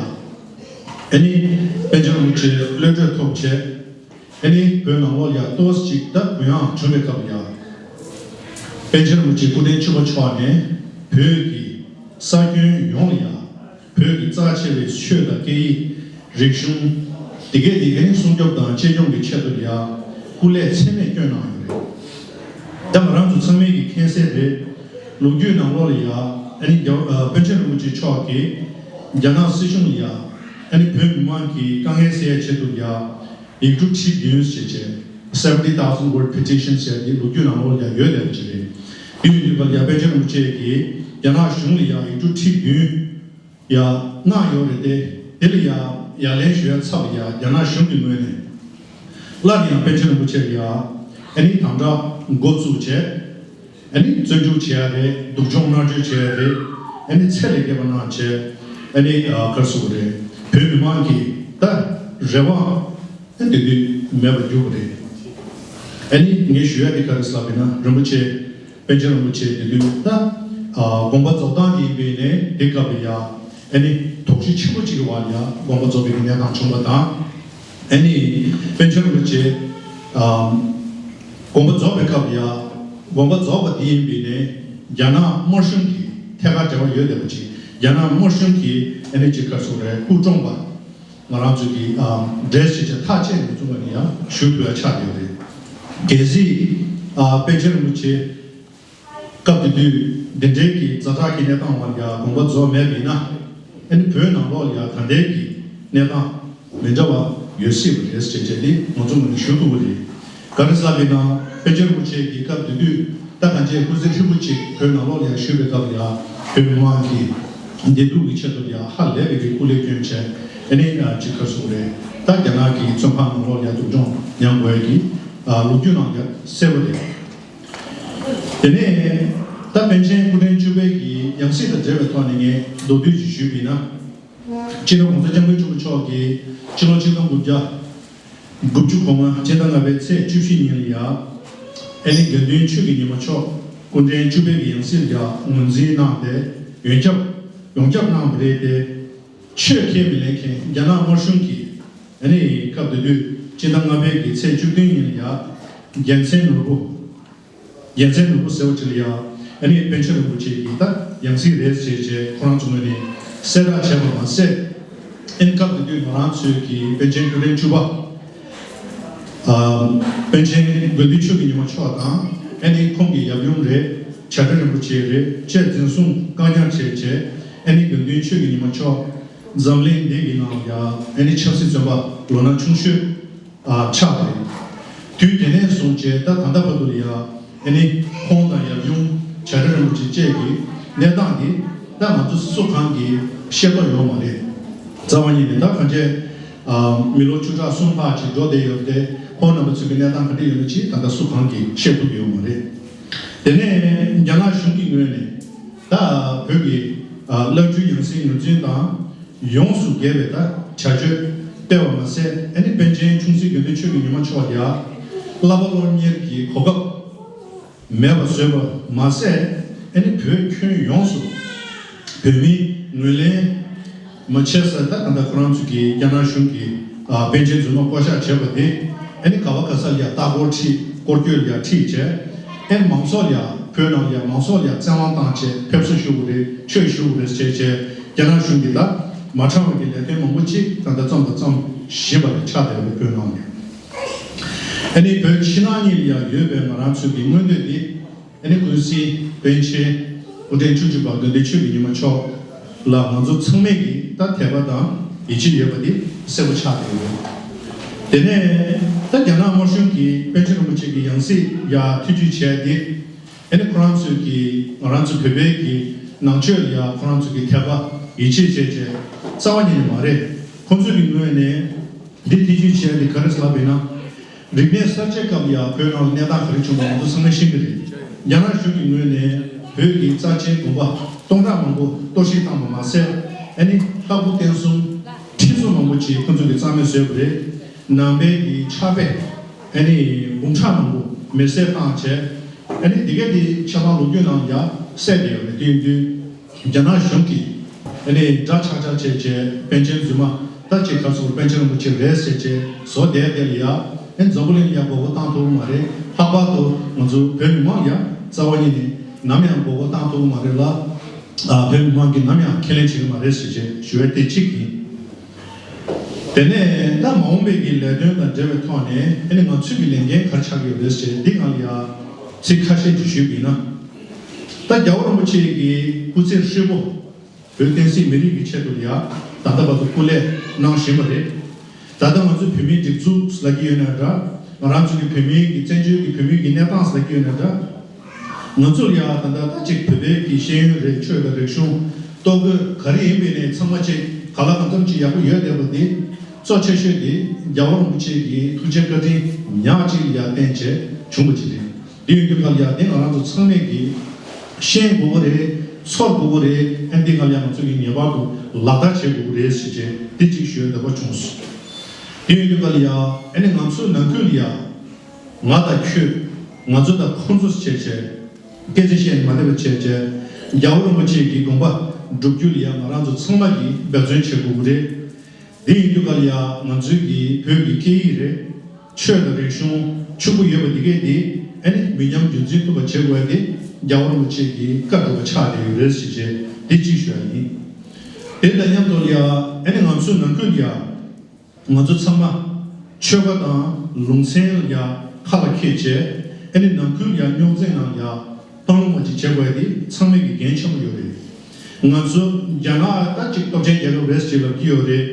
ཨ་ནི་པཎ་ཆེན་རིན་པོ་ཆེ་གློད་གྲོལ་ཐོབ་བྱས། ཨ་ནི་བོད་ནང་ལོགས་ལ་ཡང་ཏོག་ཙམ་ཅིག་ད་གུ་ཡངས་བྱུང་བའི་སྐབས་ལ་ཡང་། པཎ་ཆེན་རིན་པོ་ཆེ་སྐུ་ཕྲེང་བཅུ་པ་མཆོག་ནས་བོད་ཀྱི་ས་ཁྱོན་ཡོངས་ལ་ཡང་བོད་ཀྱི་རྩ་ཆེ་བའི་ཆོས་དང་སྐད་ཡིག་རིག་གཞུང་། དེ་གའི་དེ་གའི་སྲུང་སྐྱོབ་དང་གཅེས་སྐྱོང་གི་ཆེད་དུ་ལ་ཡང་སྐུ་ལས་ཚད་མེད་བསྐྱོན་གནང་ཡོད་རེད། ད་ང་རང་ཚོ་ཚང་མས་ཀྱི་མཁྱེན་གསལ་རེད། ལོ་རྒྱུས་ནང་ལོགས་ལ་ཡང་ཨ་ནི་རྒྱལ་བ་པཎ་ཆེན་རིན་པོ་ཆེ་མཆོག་གིས་རྒྱ་ནག་སྲིད་གཞུང་ལ་ཡང་ཨ་ནི་བོད་མི་མང་གི་དཀའ་ངལ་སེལ་ཡའི་ཆེད་དུ་ཡང་། ཡིག་འབྲུ་ཁྲི་བདུན་ཞེས་བྱས། Seventy thousand word petition ཞེས་འདི་ལོ་རྒྱུས་ནང་ལོགས་ཀྱང་ཡོད་དེ་ཅི་རེད། དེ་ཡིན་དུས་པ་ཡང་པཎ་ཆེན་རིན་པོ་ཆེ་གིས་རྒྱ་ནག་གཞུང་ལ་ཡང་ཡིག་འབྲུ་ཁྲི་བདུན་ཡང་གནང་ཡོད་རེད་དེ། དེ་ལ་ཡང་ཡ་ལན་ཞུ་ཡ་ཚབ་ལ་ཡང་རྒྱ་ནག་གཞུང་གི་ངོས་ནས་སླར་ཡང་པཎ་ཆེན་རིན་པོ་ཆེ་ལ་ཡང་ཨ་ནི་དམ་དྲག་འགོ་བཙུགས་བྱས། ཨ་ནི་བཙོན་འཇུག་བྱེད་ཡ་རེད། སྡུག་སྦྱོང་མནར་གཅོད་བྱེད་ཡ་རེད། ཨ་ནི་ཚད་ལས་བརྒལ་བ་གནང་བྱས། ཨ་ནི་ཨ་ག་རེ་ཟེར་དགོས་རེད། བོད་མི་མང་གི་ད་རེ་བ་ཨ་དེ་དུས་མེད་པར་གྱུར་པ་རེད། ཨ་ནི་ངས་ཞུ་ཡ་དེ་ག་རེ་ཟེར་ལབ་ན་རིན་པོ་ཆེ་པཎ་ཆེན་རིན་པོ་ཆེ་དེ་དུས་ད་ཨ་དགོངས་པ་རྫོགས་སྟངས་དེ་ཡིན་པའི་ནས་དེ་སྐབས་ལ་ཡ་ཨ་ནི་དོགས་གཞི་ཆེན་པོ་གཅིག་གི་བར་ལ་ཡ་དགོངས་པ་རྫོགས་པའི་གནས་སྟངས་བྱུང་བ་དང་། ཨ་ནི་པཎ་ཆེན་རིན་པོ་ཆེ་ཨམ་དགོངས་པ་རྫོགས་པའི་སྐབས་ལ་ཡ། དགོངས་པ་རྫོགས་པ་དེ་ཡིན་པས་ནས་རྒྱ་ནག་དམར་གཞུང་གི་ཐད་ཀར་འབྲེལ་བ་ཡོད་བསྡད་པ་ཅིག་རྒྱ་ནག་དམར་གཞུང་གི་ཨ་ནི་ཅིག་ག་རེ་ཟེར་དགོས་རེད། སྐུ་གྲོངས་པ་ང་རང་ཚོ་གི་ཨམ་འདྲེས་བྱས་བྱས་ཐག་བཅད་ནས་བཙུན་པ་ནས་ཡང་ཞུ་ཐུབ་ཡ་ཆགས་ཡོད་རེད། གལ་སྲིད་ཨ་པཎ་ཆེན་རིན་པོ་ཆེ་སྐབས་དེ་དུས་འདི་འདྲའི་གི་ཛ་དྲག་གི་གནས་སྟངས་བར་ཡ་དགོངས་པ་རྫོགས་མེད་པ་ཡིན་ན། ཨ་ནི་བོད་ནང་ལོགས་ལ་ཡ་ད་ལྟའི་གི་གནས་སྟངས་མི་འདྲ་བ་ཡོད་སྲིད་པ་རེད་ཟེར་བྱས་དེ་ང་ཚོ་ངོས་ནས་ཞུ་ཐུབ་ཀྱི་རེད། ག་རེ་ཟེར་བ་ཡིན་ན་པཎ་ཆེན་རིན་པོ་ཆེ་གི་སྐབས་དེ་དུས་ད་གང་ཅི་སྐུ་ཚེ་ཧྲིལ་པོ་ཅིག་བོད་ནང་ལོགས་ལ་ཡ་བཞུགས་པའི་སྐབས་ལ་ཡ་བོད་མི་མང་གི་བདེ་སྡུག་གི་ཆེད་དུ་ཡ་ཧ་ལས་པའི་གི་སྐུ་ལས་བསྐྱོན་བྱས། ཨ་ནི་ཅིག་ག་རེ་ཟེར་དགོས་རེད། ད་རྒྱ་ནག་གི་བཙོན་ཁང་ནང་ལོགས་ལ་ཡ་སྡུག་སྦྱོང་མྱངས་དགོས་ཀྱི་ལོ་རྒྱུས་ནང་ཡ་གསལ་པོ་རེད། དེ་ནས་ད་པཎ་ཆེན་སྐུ་ཕྲེང་བཅུ་པའི་གི་ཡང་སྲིད་དང་འབྲེལ་བའི་ཐོག་ནས་ངས་མདོར་བསྡུས་ཤིག་ཞུས་པ་ཡིན་ན། སྤྱི་ནོར་༸གོང་ས་༸སྐྱབས་མགོན་ཆེན་པོ་མཆོག་གིས་ཕྱི་ལོ་ཆིག་སྟོང་དགུ་བརྒྱ་དགུ་བཅུ་གོ་ལྔ་སྤྱི་ཟླ་ལྔ་པའི་ཚེས་བཅུ་བཞི་ཉིན་ལ་ཡ། ཨ་ནི་དགེ་འདུན་ཆོས་ཀྱི་ཉི་མ་མཆོག་སྐུ་ཕྲེང་བཅུ་པའི་གི་ཡང་སྲིད་ལ་ཡ་ངོས་འཛིན་གནང་སྟེ་ཡོངས་ཁྱབ་ཡོངས་ཁྱབ་གནང་བ་རེད་དེ། ཆོས་ཁས་མི་ལེན་མཁན་རྒྱ་ནག་དམར་གཞུང་གིས་ཨ་ནི་སྐབས་དེ་དུས་སྤྱི་ཟླ་ལྔ་པའི་གི་ཚེས་བཅུ་བདུན་ཉིན་ལ་ཡ་རྒྱལ་མཚན་ནོར་བུ། རྒྱལ་མཚན་ནོར་བུ་ཟེར་བ་ཅིག་ལ་ཡ་ཨ་ནི་པཎ་ཆེན་རིན་པོ་ཆེ་གི་ད་ཡང་སྲིད་རེད་ཟེར་བྱས་ཁོ་རང་ཚོ་ངོས་ནས་གསལ་བསྒྲགས་བྱས་པ་མ་ཟད། ཨ་ནི་སྐབས་དེ་དུས་ང་རང་ཚོའི་གི་པཎ་ཆེན་སྐུ་ཕྲེང་བཅུ་པ། ཨ་པཎ་ཆེན་དགེ་འདུན་ཆོས་ཀྱི་ཉི་མ་མཆོག་དང་ཨ་ནི་ཁོང་གི་ཡབ་ཡུམ་རེད། བྱ་བྲལ་རིན་པོ་ཆེ་རེད་བཅས་འཛིན་བཟུང་བཀག་ཉར་བྱས་བྱས། ཨ་ནི་དགེ་འདུན་ཆོས་ཀྱི་ཉི་མ་མཆོག་འཛམ་གླིང་འདི་གི་ནང་ཡ་ཨ་ནི་ཆབ་སྲིད་བཙོན་པ་ལོ་ན་ཆུང་ཤོས་ཨ་ཆགས་པ་རེད། དུས་དེ་ནས་བཟུང་བྱས་ད་ད་ལྟ་བར་དུ་ལ་ཡ་ཨ་ནི་ཁོང་དང་ཡབ་ཡུམ་བྱ་བྲལ་རིན་པོ་ཆེ་བཅས་ཀྱི་གནས་སྟངས་འདི་ད་ང་ཚོ་སུ་གང་གིས་ཤེས་རྟོགས་ཡོད་མ་རེད། རྩ་བ་ཉིད་ནས་ད་གང་ཅི་ཨ་མི་ལོ་བཅུ་ཕྲག་གསུམ་ལྷག་ཅིག་འགྲོ་བསྡད་ཡོད་དེ། ཁོང་རྣམ་པ་ཚོ་གི་གནས་སྟངས་ག་འདྲ་ཡོད་མེད་ཅིག་ད་ལྟ་སུ་གང་གིས་ཤེས་ཐུབ་ཡོད་མ་རེད། དེ་ནས་རྒྱ་ནག་གཞུང་གི་ངོས་ནས་ད་བོད་ཀྱི་ཨ་བླ་བརྒྱུད་ཡང་སྲིད་ངོས་འཛིན་དང་ཡོངས་སུ་རྒྱས་པའི་ད་བྱ་སྤྱོད་སྤེལ་བ་མ་ཟད། ཨ་ནི་པཎ་ཆེན་ཆུང་སྲིད་དགེ་འདུན་ཆོས་ཀྱི་ཉི་མ་མཆོག་ཡ་བསླབ་པ་སློབ་གཉེར་གྱི་གོ་སྐབས་མེད་པ་བཟོས་པ་མ་ཟད། ཨ་ནི་བོད་ཁྱོན་ཡོངས་སུ་བོད་མིའི་ངོས་ལེན་མ་བྱས་ས་ད་གང་ལྟར་ཁོ་རང་ཚོ་གིས་རྒྱ་ནག་གཞུང་གིས་ཨ་པཎ་ཆེན་རྫུན་མ་བསྐོ་བཞག་བྱས་པ་དེ། ཨ་ནི་ག་བ་ག་ས་ལ་ཡ་ལྟ་སྐོར་ཁྲིད་སྐོར་སྐྱོད་ལ་ཡ་ཁྲིད་བྱས། ཨ་ནི་མང་ཚོགས་ལ་ཡ་བོད་ནང་ལ་ཡ་མང་ཚོགས་ལ་ཡ་བཙན་དབང་བཏང་བྱས་ཕེབས་བསུ་ཞུ་དགོས་རེད། ཆོས་ཞུ་དགོས་རེད་ཟེར་བྱས་བྱས། རྒྱ་ནག་གཞུང་གིས་ད་མ་འཁྲང་བའི་གི་ལས་དོན་མང་པོ་ཅིག་ད་ལྟ་བརྩམས་དང་བརྩམ་བཞིན་པ་རེད། ཆགས་བསྡད་པའི་བོད་ནང་ལ་ཡ། ཨ་ནི་བོད་ཕྱི་ནང་གཉིས་ལ་ཡ་ཡོད་པའི་ང་རང་ཚོའི་གི་མངོན་འདོད་འདི། ཨ་ནི་ཀུན་གཟིགས་པཎ་ཆེན་སྐུ་ཕྲེང་བཅུ་གཅིག་པ་དགེ་འདུན་ཆོས་ཀྱི་ཉི་མ་མཆོག་ལ་ང་ཚོ་ཚང་མས་ཀྱིས་ད་དད་པ་དང་ཡིད་ཆེས་ཡོད་པ་འདི་གསལ་པོ་ཆགས་བསྡད་ཡོད། དེ་ནས་ད་རྒྱ་ནག་དམར་གཞུང་གིས་པཎ་ཆེན་རིན་པོ་ཆེ་གི་ཡང་སྲིད་ཡ་ཐེ་བྱུས་བྱས་ཏེ། ཨ་ནི་ཁོ་རང་ཚོས་ཀྱིས་ང་རང་ཚོ་བོད་པའི་གི་ནང་ཆོས་ལ་ཡ་ཁོ་རང་ཚོ་གི་དད་པ་ཡིད་ཆེས་བྱས་བྱས་རྩ་བ་ཉིད་ནས་མ་རེད། ཁོང་ཚོས་ཀྱི་ངོས་ནས་འདི་ཐེ་བྱུས་བྱས་ཏེ་ག་རེ་ཟེར་ལབ་པ་ཡིན་ན། རིག་གནས་གསར་བརྗེའི་སྐབས་ལ་ཡ་བོད་ནང་ལ་གནས་སྟངས་ག་རེ་བྱུང་བ་ང་ཚོ་ཚང་མས་ཤེས་ཀྱི་རེད། རྒྱ་ནག་གཞུང་གི་ངོས་ནས་བོད་ཀྱི་རྩ་ཆེན་དགོན་པ་སྟོང་ཕྲག་མང་པོ་གཏོར་བཤིག་བཏང་བ་མ་ཟད། ཨ་ནི་ལྷ་སྐུ་རྟེན་གསུམ་ཁྲི་ཚོ་མང་པོ་ཅིག་ཁོང་ཚོ་གིས་རྩ་མེད་བཟོས་པ་རེད། ནང་པའི་གི་ཕྱག་དཔེ་ཨ་ནི་འབུམ་ཕྲག་མང་པོ་མེར་སྲེག་བཏང་བྱས། ཨ་ནི་འདི་ག་དེ་ཆབ་འབངས་ལོ་རྒྱུས་ནང་ཡ་གསལ་བསྡད་ཡོད་རེད། དེ་ཡིན་དུས། རྒྱ་ནག་གཞུང་གིས་ཨ་ནི་འདྲ་ཆགས་ཆགས་བྱས་བྱས་པཎ་ཆེན་རྫུན་མ་ད་ཅིག་ག་ཚོད་པཎ་ཆེན་རིན་པོ་ཆེ་རེད་ཟེར་བྱས་བཟོ་བསྡད་དེ་ལ་ཡ། ཨ་ནི་འཛམ་བུ་གླིང་ལ་ཡ་མགོ་སྐོར་བཏང་ཐུབ་ཀྱི་མ་རེད། ལྷག་པར་དུ་ང་ཚོ་བོད་མི་མང་ལ་ཡ་རྩ་བ་ཉིད་ནས་ནམ་ཡང་མགོ་སྐོར་བཏང་ཐུབ་ཀྱི་མ་རེད་ལ། ཨ་བོད་མི་མང་གིས་ནམ་ཡང་ཁས་ལེན་བྱེད་ཀྱི་མ་རེད་ཟེར་བྱས་ཞུ་ཡ་དེ་གཅིག་ཡིན། དེ་ནས་ད་མ་འོངས་པའི་གི་ལས་དོན་དང་འབྲེལ་བའི་ཐོག་ནས་ཨ་ནི་ང་ཚོས་ཀྱི་ལས་འགན་ག་རེ་ཆགས་ཀྱི་ཡོད་རེད་ཟེར་འདི་སྒང་ལ་ཡ་ཚིག་ཁ་ཤས་ཅིག་ཞུས་པ་ཡིན་ན། ད་རྒྱལ་བ་རིན་པོ་ཆེ་གི་སྐུ་ཚེ་ཧྲིལ་པོ་བོད་བསྟན་སྲིད་མི་རིགས་ཀྱི་ཆེད་དུ་ལ་ཡ་ད་ལྟ་བར་དུ་སྐུ་ལས་གནང་བཞིན་པ་རེད། ད་ལྟ་ང་ཚོ་བོད་མིའི་སྒྲིག་འཛུགས་ལབ་ཀྱི་ཡོད་ན་འདྲ། ང་རང་ཚོ་གི་བོད་མིའི་གི་བཙན་བྱོལ་གྱི་བོད་མིའི་གི་གནས་སྟངས་ལབ་ཀྱི་ཡོད་ན་འདྲ། ང་ཚོར་ཡང་ད་ལྟ་ད་ཅིག་བོད་པའི་གི་ཤེས་ཡོན་རེད། ཆོས་དང་རིག་གཞུང་། ལྟོ་གོས་ག་རེ་ཡིན་པའི་ནས་ཚང་མ་ཅིག་ག་ལ་གང་འཚམ་ཅིག་ཡག་པོ་ཡོད་བསྡད་པ་འདི། གཙོ་ཆེ་ཤོས་འདི་རྒྱལ་བ་རིན་པོ་ཆེ་གི་ཐུགས་རྗེ་བཀའ་དྲིན་ཉག་གཅིག་ལ་ཡང་བརྟེན་བྱས་བྱུང་བ་ཅིག་རེད། འདི་ཡོད་དུས་ག་ལ་ཡང་འདི་ང་རང་ཚོ་ཚང་མས་གི་ཤེས་དགོས་པ་རེད། ཚོར་དགོས་པ་རེད། ཨ་འདི་ག་ལ་ཡང་ང་ཚོ་གི་ངེས་པར་དུ་ལག་བསྟར་བྱེད་དགོས་པ་རེད་ཟེར་བྱས་འདི་གཅིག་ཞུ་ཡ་འདོད་པ་བྱུང་སོང་། འདི་ཡོད་དུས་ག་ལ་ཡང་ཨ་ནི་ང་ཚོའི་ནང་ཁུལ་ལ་ཡང་། ང་དང་ཁྱོད། ང་ཚོ་དང་ཁོང་ཚོ་བྱས་བྱས། སྐད་ཆ་བཤད་ནས་མ་བསྡད་པ་བྱས་བྱས། རྒྱལ་བ་རིན་པོ་ཆེ་གི་དགོངས་པ་སྒྲུབ་རྒྱུ་ལ་ཡང་ང་རང་ཚོ་ཚང་མ་གིས་འབད་བརྩོན་བྱེད་དགོས་ཀྱི་རེད། དེ་ཡིན་དུས་ག་ལ་ཡ་ང་ཚོའི་གི་བོད་ཀྱི་སྐད་ཡིག་རེད། ཆོས་དང་རིག་གཞུང་ཕྱུག་པོ་ཡོད་པ་འདི་གས་དེ་ཨ་ནི་མི་ཉམས་རྒྱུན་འཛིན་ཐུབ་པ་བྱེད་དགོས་ཏེ། རྒྱལ་བ་རིན་པོ་ཆེ་གི་བཀའ་སྒྲུབ་པ་ཆགས་བསྡད་ཡོད་རེད་ཟེར་བྱས་དེ་གཅིག་ཞུ་ཡ་ཡིན། དེ་དང་མཉམ་དུ་ལ་ཡ་ཨ་ནི་ང་ཚོའི་ནང་ཁུལ་ལ་ཡ། ང་ཚོ་ཚང་མ་ཆོལ་ཁ་དང་ལུང་ཚན་ལ་ཡ་ཁ་ལ་འཁྱེར་བྱས། ཨ་ནི་ནང་ཁུལ་ལ་ཡ་རྙོག་འཛིང་ནང་ཡ་སྤང་ལུང་མ་ཅིག་བྱེད་དགོས་ཡ་དེ་ཚང་མས་ཀྱི་འགན་ཆེན་པོ་ཡོད་རེད། ང་ཚོ་རྒྱ་ནག་ད་ཅིག་སྟོབས་ཆེན་རྒྱལ་ཁབ་རེད་ཟེར་ལབ་ཀྱི་ཡོད་རེད།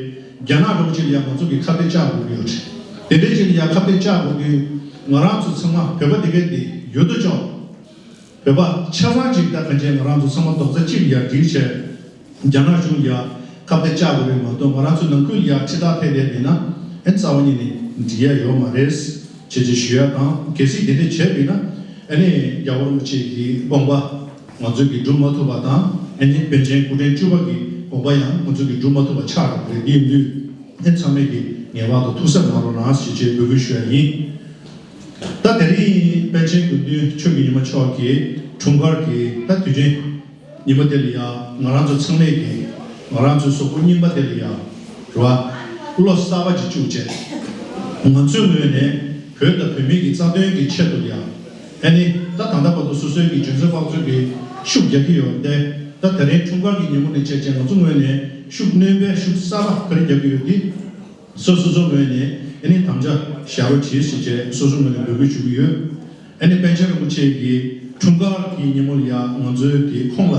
རྒྱ་ནག་འདྲ་པོ་ཅིག་ལ་ཡ་ང་ཚོ་གི་ཁ་གཏད་བཅག་དགོས་ཀྱི་ཡོད་རེད། དེ་འདྲའི་ཅིག་ལ་ཡ་ཁ་གཏད་བཅག་དགོས་དུས་ང་རང་ཚོ་ཚང་མ་བོད་པ་དེ་གས་དེ་ཡོད་དོ་ཅོག་བོད་པ་ཆ་ཚང་ཅིག་ད་གང་ཅི་ང་རང་ཚོ་ཚང་མ་རྡོག་རྩ་གཅིག་ལ་ཡ་སྒྲིལ་བྱས། རྒྱ་ནག་གཞུང་ལ་ཡ་ཁ་གཏད་བཅག་དགོས་རེད་མ་གཏོགས། ང་རང་ཚོ་ནང་ཁུལ་ལ་ཡ་ཁྲི་ཐག་འཐེན་བསྡད་མེད་ན་ཨེ་རྩ་བ་ཉིད་ནས་འགྲིག་ཡ་ཡོད་མ་རེད་ཅེས་ཅིག་ཞུ་ཡ་དང་། གལ་སྲིད་དེ་འདྲ་བྱས་པ་ཡིན་ན་ཨ་ནི་རྒྱལ་བ་རིན་པོ་ཆེ་གི་དགོངས་པ་ང་ཚོས་ཀྱི་སྒྲུབ་མ་ཐུབ་པ་དང་། ཨ་ནི་པཎ་ཆེན་སྐུ་ཕྲེང་བཅུ་པ་གི་དགོངས་པ་ཡང་ང་ཚོས་ཀྱི་སྒྲུབ་མ་ཐུབ་པ་ཆགས་འགྲོ་གི་རེད། དེ་ཡིན་དུས་ཨེ་ཚང་མས་ཀྱི་ངེས་པར་དུ་ཐུགས་གཟབ་གནང་རོགས་གནང་ཞེས་ཅིག་འབོད་སྐུལ་ཞུ་ཡ་ཡིན། ད་དེ་རིང་པཎ་ཆེན་དགེ་འདུན་ཆོས་ཀྱི་ཉི་མ་མཆོག་གི་འཁྲུངས་སྐར་གྱི་ད་དུས་ཆེན་ཉི་མ་དེ་ལ་ཡ་ང་རང་ཚོ་ཚང་མས་ཀྱི་ང་རང་ཚོའི་གཟུགས་པོ་རྙིང་པ་དེ་ལ་ཡ་རེད་བ། བློ་གསར་པ་ཅིག་བཅུག་བྱས། ང་ཚོའི་ངོས་ནས་བོད་དང་བོད་མིའི་གི་རྩ་དོན་གྱི་ཆེད་དུ་ལ་ཡ། ཨ་ནི་ད་ད་ལྟ་བར་དུ་སོ་སོའི་གི་འཇོན་ཚོད་དཔག་ཚོད་ཀྱི་ཤུགས་རྒྱག་གི་ཡོད་དེ། ད་དེ་རིང་འཁྲུངས་སྐར་གྱི་ཉིན་མོ་ནས་བྱས་བྱས་ང་ཚོ་ངོས་ནས་ཤུགས་སྣོན་པའི་ཤུགས་གསར་པ་ག་རེ་རྒྱག་གི་ཡོད་དེ། སོ་སོ་སོ་ངོས་ནས་ཨ་ནི་དམ་བཅའ་བཞག་རོགས་གྱིས་ཞེས་བྱས་སོ་སོ་ངོས་ནས་འབོད་སྐུལ་ཞུ་གི་ཡོད། ཨ་ནི་པཎ་ཆེན་རིན་པོ་ཆེ་གི་འཁྲུངས་སྐར་གྱི་ཉིན་མོ་ལ་ཡ་ང་ཚོའི་གི་ཁོང་ལ་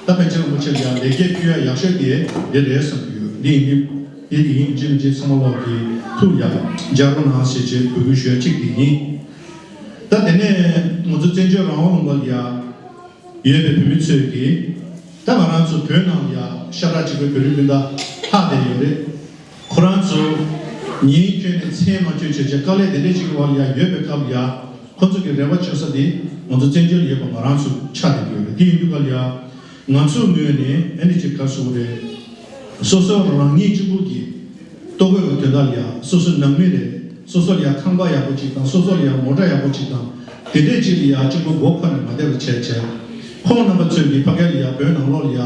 ད་པཎ་ཆེན་རིན་པོ་ཆེ་ལ་ཡ་ལེགས་སྐྱེས་ཕུལ་ཡ་ཡག་ཤོས་དེ་འདི་རེད་བསམ་གྱི་ཡོད། འདི་ཡིན་འདི་འདི་ཡིན་ཅི་མི་ཅི་ཚང་མ་ལོག་གི་ཐུགས་ལ་ཡ་འཇགས་རོགས་གནང་ཞེས་བྱས་འབོད་སྐུལ་ཞུ་ཡ་གཅིག་དེ་ཡིན། ད་དེ་ནས་ང་ཚོ་བཙན་བྱོལ་རང་དབང་ལུང་པ་ལ་ཡ། ཡོད་པའི་བོད་མི་ཚོས་ཀྱིས་ད་ང་རང་ཚོ་བོད་ནང་ལ་ཡ་ཤ་ཁྲག་གཅིག་པའི་བོད་རིགས་སྤུན་ཟླ་ལྷག་བསྡད་ཡོད་རེད། ཁོ་རང་ཚོ་ཉིན་འཁྱོལ་ནས་མཚན་མ་འཁྱོལ་བྱས་བྱས་དཀའ་ལས་དེ་འདྲས་ཅིག་གི་བར་ལ་ཡ་ཡོད་པའི་སྐབས་ལ་ཡ་ཁོ་ཚོ་གི་རེ་བ་བཅོལ་ས་དེ་ང་ཚོ་བཙན་བྱོལ་ལ་ཡོད་པ་ང་རང་ཚོ་ཆགས་བསྡད་ཀྱི་ཡོད་རེད། དེ་ཡིན་དུས་ག་ལ་ཡ་ང་ཚོའི་ངོས་ནས་ཨ་ནི་ཅིག་ག་རེ་ཟེར་དགོས་རེད། སོ་སོ་རང་ཉིད་གཅིག་པུ་གི་ལྟོ་གོས་ཀྱི་དོན་དག་ལ་ཡ་སོ་སོ་ནང་མི་རེད། སོ་སོ་ལ་ཡ་ཁང་པ་ཡག་པོ་ཅིག་དང་། སོ་སོ་ལ་ཡ་མོ་ཊ་ཡག་པོ་ཅིག་དང་། དེ་འདྲས་ཅིག་ལ་ཡ་གཅིག་པུ་མགོ་འཁོར་ནས་མ་བསྡད་པ་བྱས་བྱས། ཁོང་རྣམ་པ་ཚོས་ཀྱི་ཕ་གི་ལ་ཡ་བོད་ནང་ལོགས་ལ་ཡ་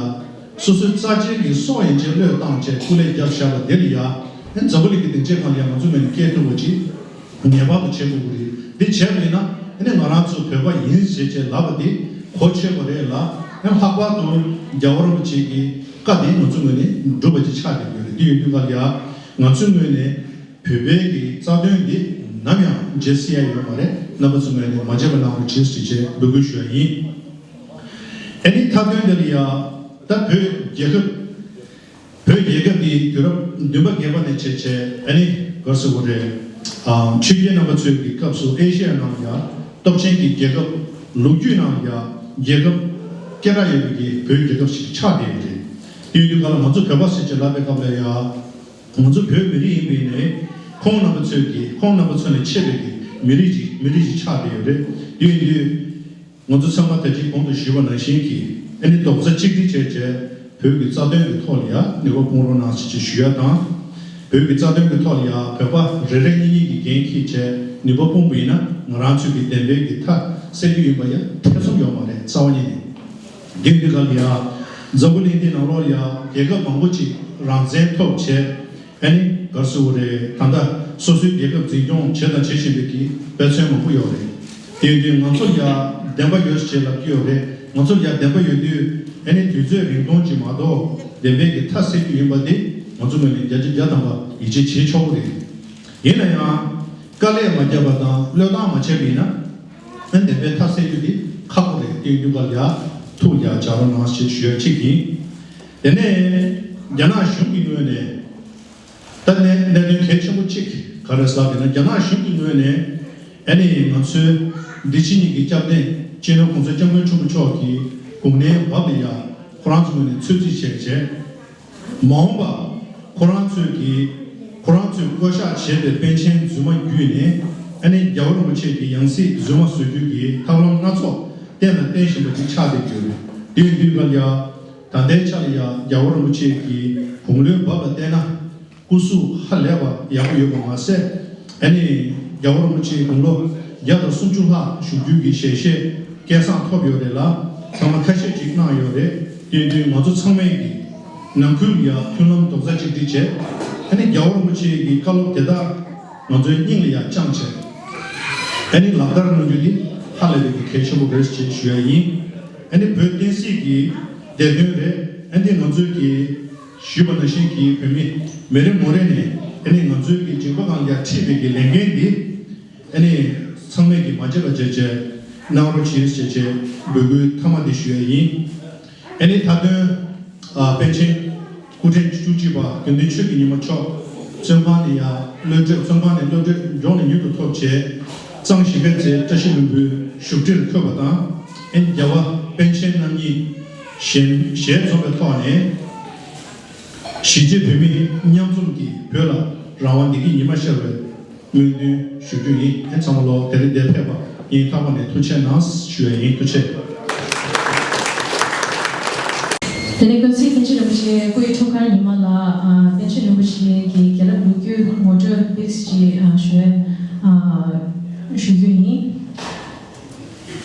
སོ་སོའི་རྩ་ཆེན་གྱི་སྲོག་ཡན་ཆད་བློས་བཏང་བྱས་སྐུ་ལས་བརྒྱབ་བཞག་པ་དེ་ལ་ཡ་ཨེ་འཛམ་བུ་གླིང་གི་སྡིངས་ཆའི་སྒང་ལ་ཡ་ང་ཚོ་ངོས་ནས་སྐྱེལ་ཐུབ་པ་ཅིག་ངེས་པར་དུ་བྱེད་དགོས་ཀྱི་རེད། འདི་བྱས་པ་ཡིན་ན་ཨ་ནི་ང་རང་ཚོ་བོད་པ་ཡིན་ཞེས་བྱས་ལབ་པ་འདི་གོ་ཆོད་པ་རེད་ལ། ཨ་ལྷག་པར་དུ་རྒྱལ་བ་རིན་པོ་ཆེ་གི་བཀའ་དེ་ང་ཚོ་ངོས་ནས་འགྲུབ་པ་ཅིག་ཆགས་བསྡད་ཡོད་རེད། དེ་ཡོད་དུས་ག་ལ་ཡ་ང་ཚོའི་ངོས་ནས་བོད་པའི་གི་རྩ་དོན་འདི་ནམ་ཡང་བརྗེད་སྲིད་ཡ་ཡོད་མ་རེད། རྣམ་པ་ཚོ་ངོས་ནས་མ་བརྗེད་པ་གནང་རོགས་གྱིས་ཞེས་བྱས་འབོད་སྐུལ་ཞུ་ཡ་ཡིན། ཨ་ནི་མཐའ་དོན་འདི་ལ་ཡ་ད་བོད་རྒྱལ་ཁབ། བོད་རྒྱལ་ཁབ་འདི་དུས་རབས་བདུན་པ་བརྒྱད་པ་ནས་བྱས་བྱས་ཨ་ནི་ག་རེ་ཟེར་དགོས་རེད། ཨ་ཆོས་རྒྱལ་རྣམ་པ་ཚོའི་གི་སྐབས་སུ་ཨེ་ཤེ་ཡ་ནང་ཡ་སྟོབས་ཆེན་གྱི་རྒྱལ་ཁབ། ལོ་རྒྱུས་ནང་ཡ་རྒྱལ་ཁབ་སྐད་གྲགས་ཡོད་པའི་གི་བོད་རྒྱལ་ཁབ་ཞིག་ཆགས་བསྡད་ཡོད་རེད། དེ་ཡིན་དུས་ག་ལ་ང་ཚོ་བོད་པ་ཟེར་བྱས་ལབ་པའི་སྐབས་ལ་ཡ་ང་ཚོ་བོད་མི་རིགས་ཡིན་པའི་ནས་ཁོང་རྣམ་པ་ཚོས་གི་ཁོང་རྣམ་པ་ཚོ་ནས་ཆེ་བའི་གི་མི་རིགས་ཅིག་མི་རིགས་ཅིག་ཆགས་བསྡད་ཡོད་རེད། དེ་ཡིན་དུས། ང་ཚོ་ཚང་མ་ད་ཅི་གོང་དུ་ཞུས་པ་ནང་བཞིན་གྱི་ཨ་ནི་རྡོག་རྩ་གཅིག་སྒྲིལ་བྱས་བྱས་བོད་ཀྱི་རྩ་དོན་གྱི་ཐོག་ལ་ཡ་ནུས་པ་སྤུངས་རོགས་གནང་ཞེས་ཞུ་ཡ་དང་། བོད་ཀྱི་རྩ་དོན་གྱི་ཐོག་ལ་ཡ་བོད་པ་རེ་རེ་གཉིས་གཉིས་ཀྱིས་འགན་འཁྱེར་བྱས་ནུས་པ་སྤུངས་པ་ཡིན་ན་ང་རང་ཚོས་ཀྱི་བདེན་པའི་གི་མཐའ་གསལ་རྒྱུ་ཡིན་པ་ཡ་ཐེ་ཚོམ་ཡོད་མ་རེད། རྩ་བ་ཉིད་ནས། དེ་འདི་ག་ལ་ཡ་འཛམ་བུ་གླིང་འདི་ནང་ལོགས་ལ་ཡ་རྒྱལ་ཁབ་མང་པོ་ཅིག་རང་བཙན་ཐོབ་བྱས། ཨ་ནི་ག་རེ་ཟེར་དགོས་རེད། ད་ལྟ་སོ་སོའི་རྒྱལ་ཁབ་འཛིན་སྐྱོང་བྱས་དང་བྱེད་བཞིན་པའི་གི་དཔེ་མཚོན་མང་པོ་ཡོད་རེད། དེ་ཡིན་དུས་ང་ཚོ་ལ་ཡ་བདེན་པ་ཡོད་ཟེར་ལབ་ཀྱི་ཡོད་རེད། ང་ཚོ་ལ་ཡ་བདེན་པ་ཡོད་དུས་ཨ་ནི་དུས་ཚོད་རིང་ཐུང་ཅིག་མ་གཏོགས་བདེན་པའི་གི་མཐའ་གསལ་རྒྱུ་ཡིན་པ་དེ་ང་ཚོ་ངོས་ནས་བརྒྱ་ཆ་བརྒྱ་ཐམ་པ་ཡིད་ཆེས་བྱེད་ཆོག་གི་རེད། ཡིན་ན་ཡང་དཀའ་ལས་མ་བརྒྱབ་པ་དང་བློས་བཏང་མ་བྱས་པ་ཡིན་ན་ཨ་ནི་བདེན་པའི་མཐའ་གསལ་རྒྱུ་དེ་ཁག་པོ་རེད། དེ་ཡིན་དུས་ག་ལ་ཡ་ཐུགས་ལ་ཡ་འཇགས་རོགས་གནང་ཞེས་ཞུ་ཡ་གཅིག་ཡིན། དེ་ནས་རྒྱ་ནག་གཞུང་གི་ངོས་ནས། ད་ནས་གནད་དོན་གལ་ཆེན་པོ་གཅིག་ག་རེ་ཟེར་ལབ་ན་རྒྱ་ནག་གཞུང་གི་ངོས་ནས་ཨ་ནི་ང་ཚོའི་འདི་ཕྱི་གཉིས་ཀྱི་སྐྱབས་གནས་སྤྱི་ནོར་གོང་ས་སྐྱབས་མགོན་ཆེན་པོ་མཆོག་གི་དགུང་གྲངས་བབས་ལ་ཡ་ཁོ་རང་ཚོའི་ངོས་ནས་ཚོད་རྩིས་བྱས་རྗེས། མ་འོངས་པ་ཁོ་རང་ཚོས་ཀྱི་ཁོ་རང་ཚོས་བསྐོ་གཞག་བྱས་པའི་པཎ་ཆེན་རྫུན་མ་བརྒྱུད་ནས་ཨ་ནི་རྒྱལ་བ་རིན་པོ་ཆེ་གི་ཡང་སྲིད་རྫུན་མ་བཟོ་རྒྱུ་གི་ཐབས་ལམ་སྣ་ཚོགས་བསྟན་ལ་བསྟན་བཞིན་པ་ཞིག་ཆགས་བསྡད་ཡོད་རེད། དེ་ཡིན་དུས་ག་ལ་ཡ། ད་ལྟའི་ཆ་ལ་ཡང་རྒྱལ་བ་རིན་པོ་ཆེ་གི་དགུང་ལོའི་བབས་ལ་བལྟས་ན་སྐུ་གཟུགས་ཧ་ལས་པ་ཡག་པོ་ཡོད་པ་མ་ཟད། ཨ་ནི་རྒྱལ་བ་རིན་པོ་ཆེའི་དགུང་ལོ་བརྒྱ་དང་སུམ་ཅུ་ལྷག་བཞུགས་རྒྱུ་གི་ཞལ་བཞེས་སྐལ་བཟང་ཐོབ་ཡོད་རེད་ལ། ཚང་མ་ཁ་ཤས་ཅིག་གནང་ཡོད་རེད། དེ་དུས་ང་ཚོ་ཚང་མས་ཀྱི་ནང་ཁུལ་ལ་ཡང་མཐུན་ལམ་རྡོག་རྩ་གཅིག་སྒྲིལ་བྱས། ཨ་ནི་རྒྱལ་བ་རིན་པོ་ཆེ་གི་བཀའ་སློབ་དེ་དག་ང་ཚོའི་སྙིང་ལ་ཡང་བཅངས་བྱས། ཨ་ནི་ལག་བསྟར་གནང་རྒྱུ་འདི་ཧ་ལས་པའི་གལ་ཆེན་པོ་རེད་ཅེས་ཞུ་ཡ་ཡིན། ཨ་ནི་བོད་བསྟན་སྲིད་ཀྱི་བདེ་དོན་རེད། ཨ་ནི་ང་ཚོའི་གི་ཞུས་པ་ནང་བཞིན་གྱི་བོད་མི་མི་རེ་ངོ་རེ་ནས་ཨ་ནི་ང་ཚོའི་གི་འཇིགས་པ་སྒང་ལ་ཡང་འཁྲིད་པའི་གི་ལས་འགན་འདི་ཨ་ནི་ཚང་མས་ཀྱིས་མ་བརྗེད་པ་བྱས་བྱས་གནང་རོགས་གྱིས་ཞེས་བྱས་འབོད་སྐུལ་མཐའ་མ་འདི་ཞུ་ཡ་ཡིན། ཨ་ནི་མཐའ་དོན་ཨ་པཎ་ཆེན་སྐུ་ཕྲེང་བཅུ་གཅིག་པ་དགེ་འདུན་ཆོས་ཀྱི་ཉི་མ་མཆོག་བཙོན་ཁང་ནས་ཡང་གློད་གྲོལ། བཙོན་ཁང་ནས་གློད་གྲོལ་མགྱོགས་ནས་མྱུར་དུ་ཐོབ་བྱས། གཙང་གཞིས་ཀ་རྩེའི་བཀྲ་ཤིས་ལྷུན་པོའི་བཞུགས་ཁྲིར་འཁོད་པ་དང་། ཨ་ནི་རྒྱལ་བ་པཎ་ཆེན་རྣམ་གཉིས་ཞལ་ཞལ་འཛོམས་པའི་ཐོག་ནས། གཞིས་བྱེས་བོད་མི་མཉམ་འཛོམས་ཀྱིས་བོད་ལ་རང་དབང་བདེ་སྐྱིད་ཉི་མ་ཤར་བའི་སྨོན་འདུན་ཞུ་རྒྱུ་ཡིན། ཨེ་ཚང་མ་ལོ་དེ་རིང་འདིར་ཕེབས་པ་སྙིང་ཐག་པ་ནས་ཐུགས་རྗེ་གནང་ཞུ་ཡ་ཡིན། ཐུགས་རྗེ་ཆེ། དེ་ནས་ཀུན་གཟིགས་པཎ་ཆེན་རིན་པོ་ཆེ་སྐུ་ཡི་འཁྲུངས་སྐར་ཉི་མ་ལ། ཨ་པཎ་ཆེན་རིན་པོ་ཆེ་གི་དགེ་ལེགས་ལོ་རྒྱུས་ངོ་སྤྲོད་ཏོག་ཙམ་ཅིག་ཨ་ཞུ་ཨ་ཞུ་རྒྱུ་ཡིན།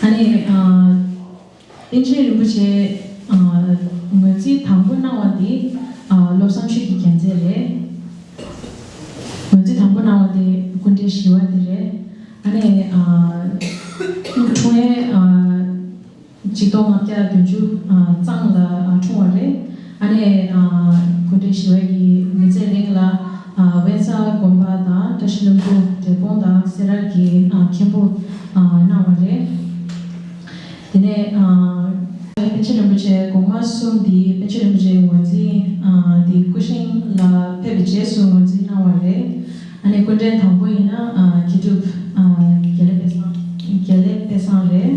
ཨ་ནི་ཨ་པཎ་ཆེན་རིན་པོ་ཆེ་ཨ་ངོས་འཛིན་དང་པོ་གནང་བ་འདི་ཨ་བློ་བཟང་ཆོས་ཀྱི་རྒྱལ་མཚན་རེད། ངོས་འཛིན་དང་པོ་གནང་བ་དེ་སྐུ་ཕྲེང་བཞི་པ་དེ་རེད། ཨ་ནི་ཨ་འཁྲུངས་ཡས་ཨ་ཆིག་སྟོང་ལྔ་བརྒྱ་བདུན་ཅུ་ཨ་གཙང་ལ་ཨ་འཁྲུངས་པ་རེད། ཨ་ནི་ཨ་སྐུ་ཕྲེང་བཞི་པ་ཡི་མི་ཚེ་རིང་ལ་ཨ་དབེན་ས་དགོན་པ་དང་བཀྲ་ཤིས་ལྷུན་པོ་འབྲས་སྤུངས་དང་སེ་ར་གི་ཨ་མཁན་པོ་ཨ་གནང་བ་རེད། དེ་ནས་ཨ་པཎ་ཆེན་རིན་པོ་ཆེ་གོང་མ་གསུམ་འདི་པཎ་ཆེན་རིན་པོ་ཆེའི་ངོས་འཛིན་ཨ་འདི་སྐུ་བཞེངས་ལ་ཕེབས་པའི་རྗེས་སུ་ངོས་འཛིན་གནང་བ་རེད། ཨ་ནི་སྐུ་ཕྲེང་དང་པོ་ཡིན་ན་ཨ་མཁས་གྲུབ་ཨ་དགེ་ལེགས་དཔལ་བཟང་། དགེ་ལེགས་དཔལ་བཟང་རེད།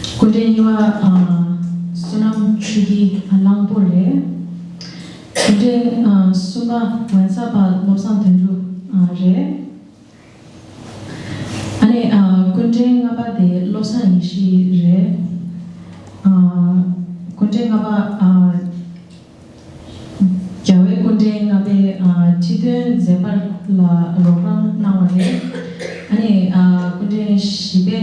སྐུ་ཕྲེང་གཉིས་པ་ཨ་བསོད་ནམས་ཆོས་སྐྱིད་གླང་པོ་རེད། སྐུ་ཕྲེང་ཨ་གསུམ་པ་ཝན་ས་པ་བློ་བཟང་དོན་གྲུབ་ཨ་རེད། ཨ་ནི་ཨ་སྐུ་ཕྲེང་ལྔ་པ་དེ་བློ་བཟང་ཡེ་ཤེས་རེད། ཨ་སྐུ་ཕྲེང་ལྔ་པ་ཨ་རྒྱལ་བའི་སྐུ་ཕྲེང་ལྔ་པའི་ཨ་ཁྲི་སྟོན་མཛད་པ་ལ་རོགས་རམ་གནང་བ་རེད། ཨ་ནི་ཨ་སྐུ་ཕྲེང་བཞི་པའི་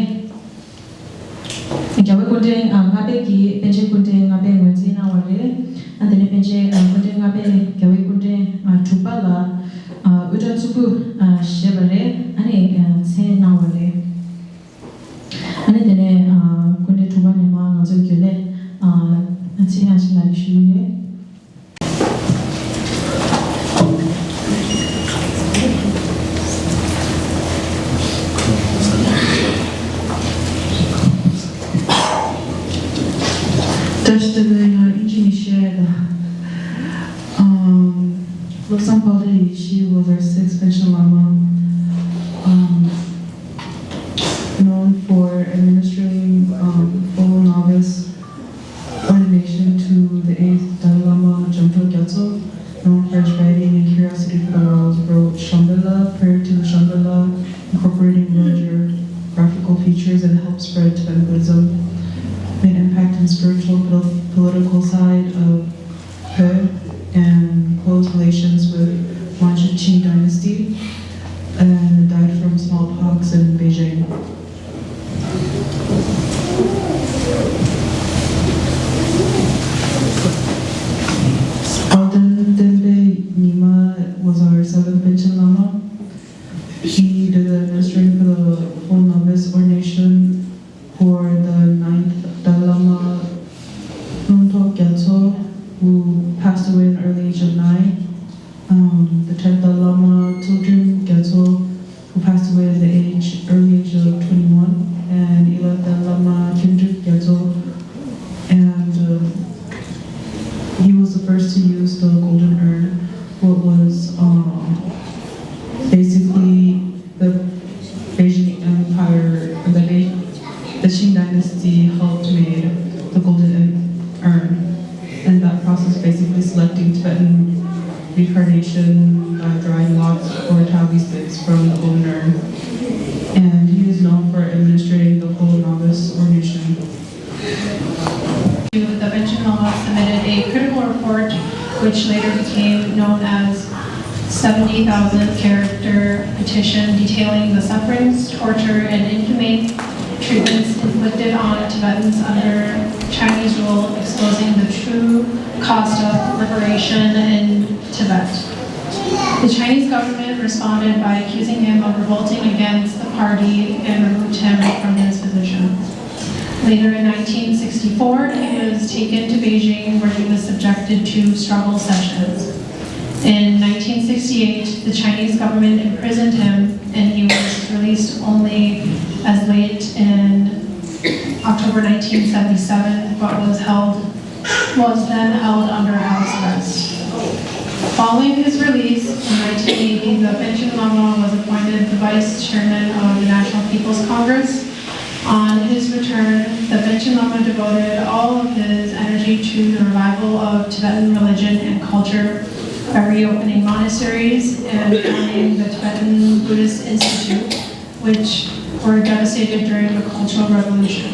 རྒྱལ་བའི་སྐུ་ཕྲེང་ཨ་ལྔ་པའི་གི་པཎ་ཆེན་སྐུ་ཕྲེང་ལྔ་པའི་ངོས་འཛིན་གནང་བ་རེད། ཨ་དེ་ནས་པཎ་ཆེན་ཨ་སྐུ་ཕྲེང་ལྔ་པའི་རྒྱལ་བའི་སྐུ་ཕྲེང་ཨ་དྲུག་པ་ལ་ཨ་དབུ་སྐྲ་གཙུག་ཕུད་ཨ་བཞེས་པ་རེད། ཨ་ནི་ཨ་མཚན་གནང་བ་རེད། ཨ་ནི་དེ་ནས་ཨ་སྐུ་ཕྲེང་དྲུག་པ་ནས་མར་ང་ཚོ་རྒྱུན་ལས་ཨ་ཚེ་དབྱངས་ཆེན་ལགས་ཀྱིས་ཞུ་གི་ཡོད། བཀྲ་ཤིས་བདེ་ལེགས། ང་ཨིན་ཇི་ནས་བཤད་ཡ་ད། Um, Lobsang Palden Yeshe was our sixth Panchen Lama, um, known for administering um, full novice ordination to the eighth Dalai Lama Jangpo Gyatso, known for his writing and curiosity for the world, wrote Shambhala, Prayer to Shambhala, incorporating Roger graphical features, and helped spread Tibetan Buddhism, made impact in spiritual, pol- political side of He and close relations with Manchu Qing dynasty and died from smallpox in Beijing. Palden Denpe Nyima was our seventh Panchen Lama. He did the administering for the full novice ordination for the ninth Dalai Lama, Lungtok Gyatso, who passed away in the early age of nine. Um, the tenth Dalai Lama, Tsogyam Gyatso, who passed away at the age, early age of twenty-one. And eleventh Dalai Lama, Khyentse Gyatso. And um, he was the first to use the golden urn, what was um, basically the Beijing Empire, the, Bei- the Qing dynasty helped made the golden urn. And that process basically selecting Tibetan reincarnation by drawing lots or tally sticks from the golden urn. And he is known for administering the full novice ordination. The Panchen Lama submitted a critical report, which later became known as seventy thousand character petition detailing the sufferings, torture, and inhumane treatments inflicted on Tibetans under Chinese rule, exposing the true cost of liberation in Tibet. The Chinese government responded by accusing him of revolting against the party and removed him from his position. Later in nineteen sixty-four, he was taken to Beijing, where he was subjected to struggle sessions. In nineteen sixty-eight, the Chinese government imprisoned him, and he was released only as late in October nineteen seventy-seven, but was held was then held under house arrest. Following his release in nineteen eighty, the Panchen Lama was appointed the vice chairman of the National People's Congress. On his return, the Panchen Lama devoted all of his energy to the revival of Tibetan religion and culture by reopening monasteries and founding the Tibetan Buddhist Institute, which were devastated during the Cultural Revolution.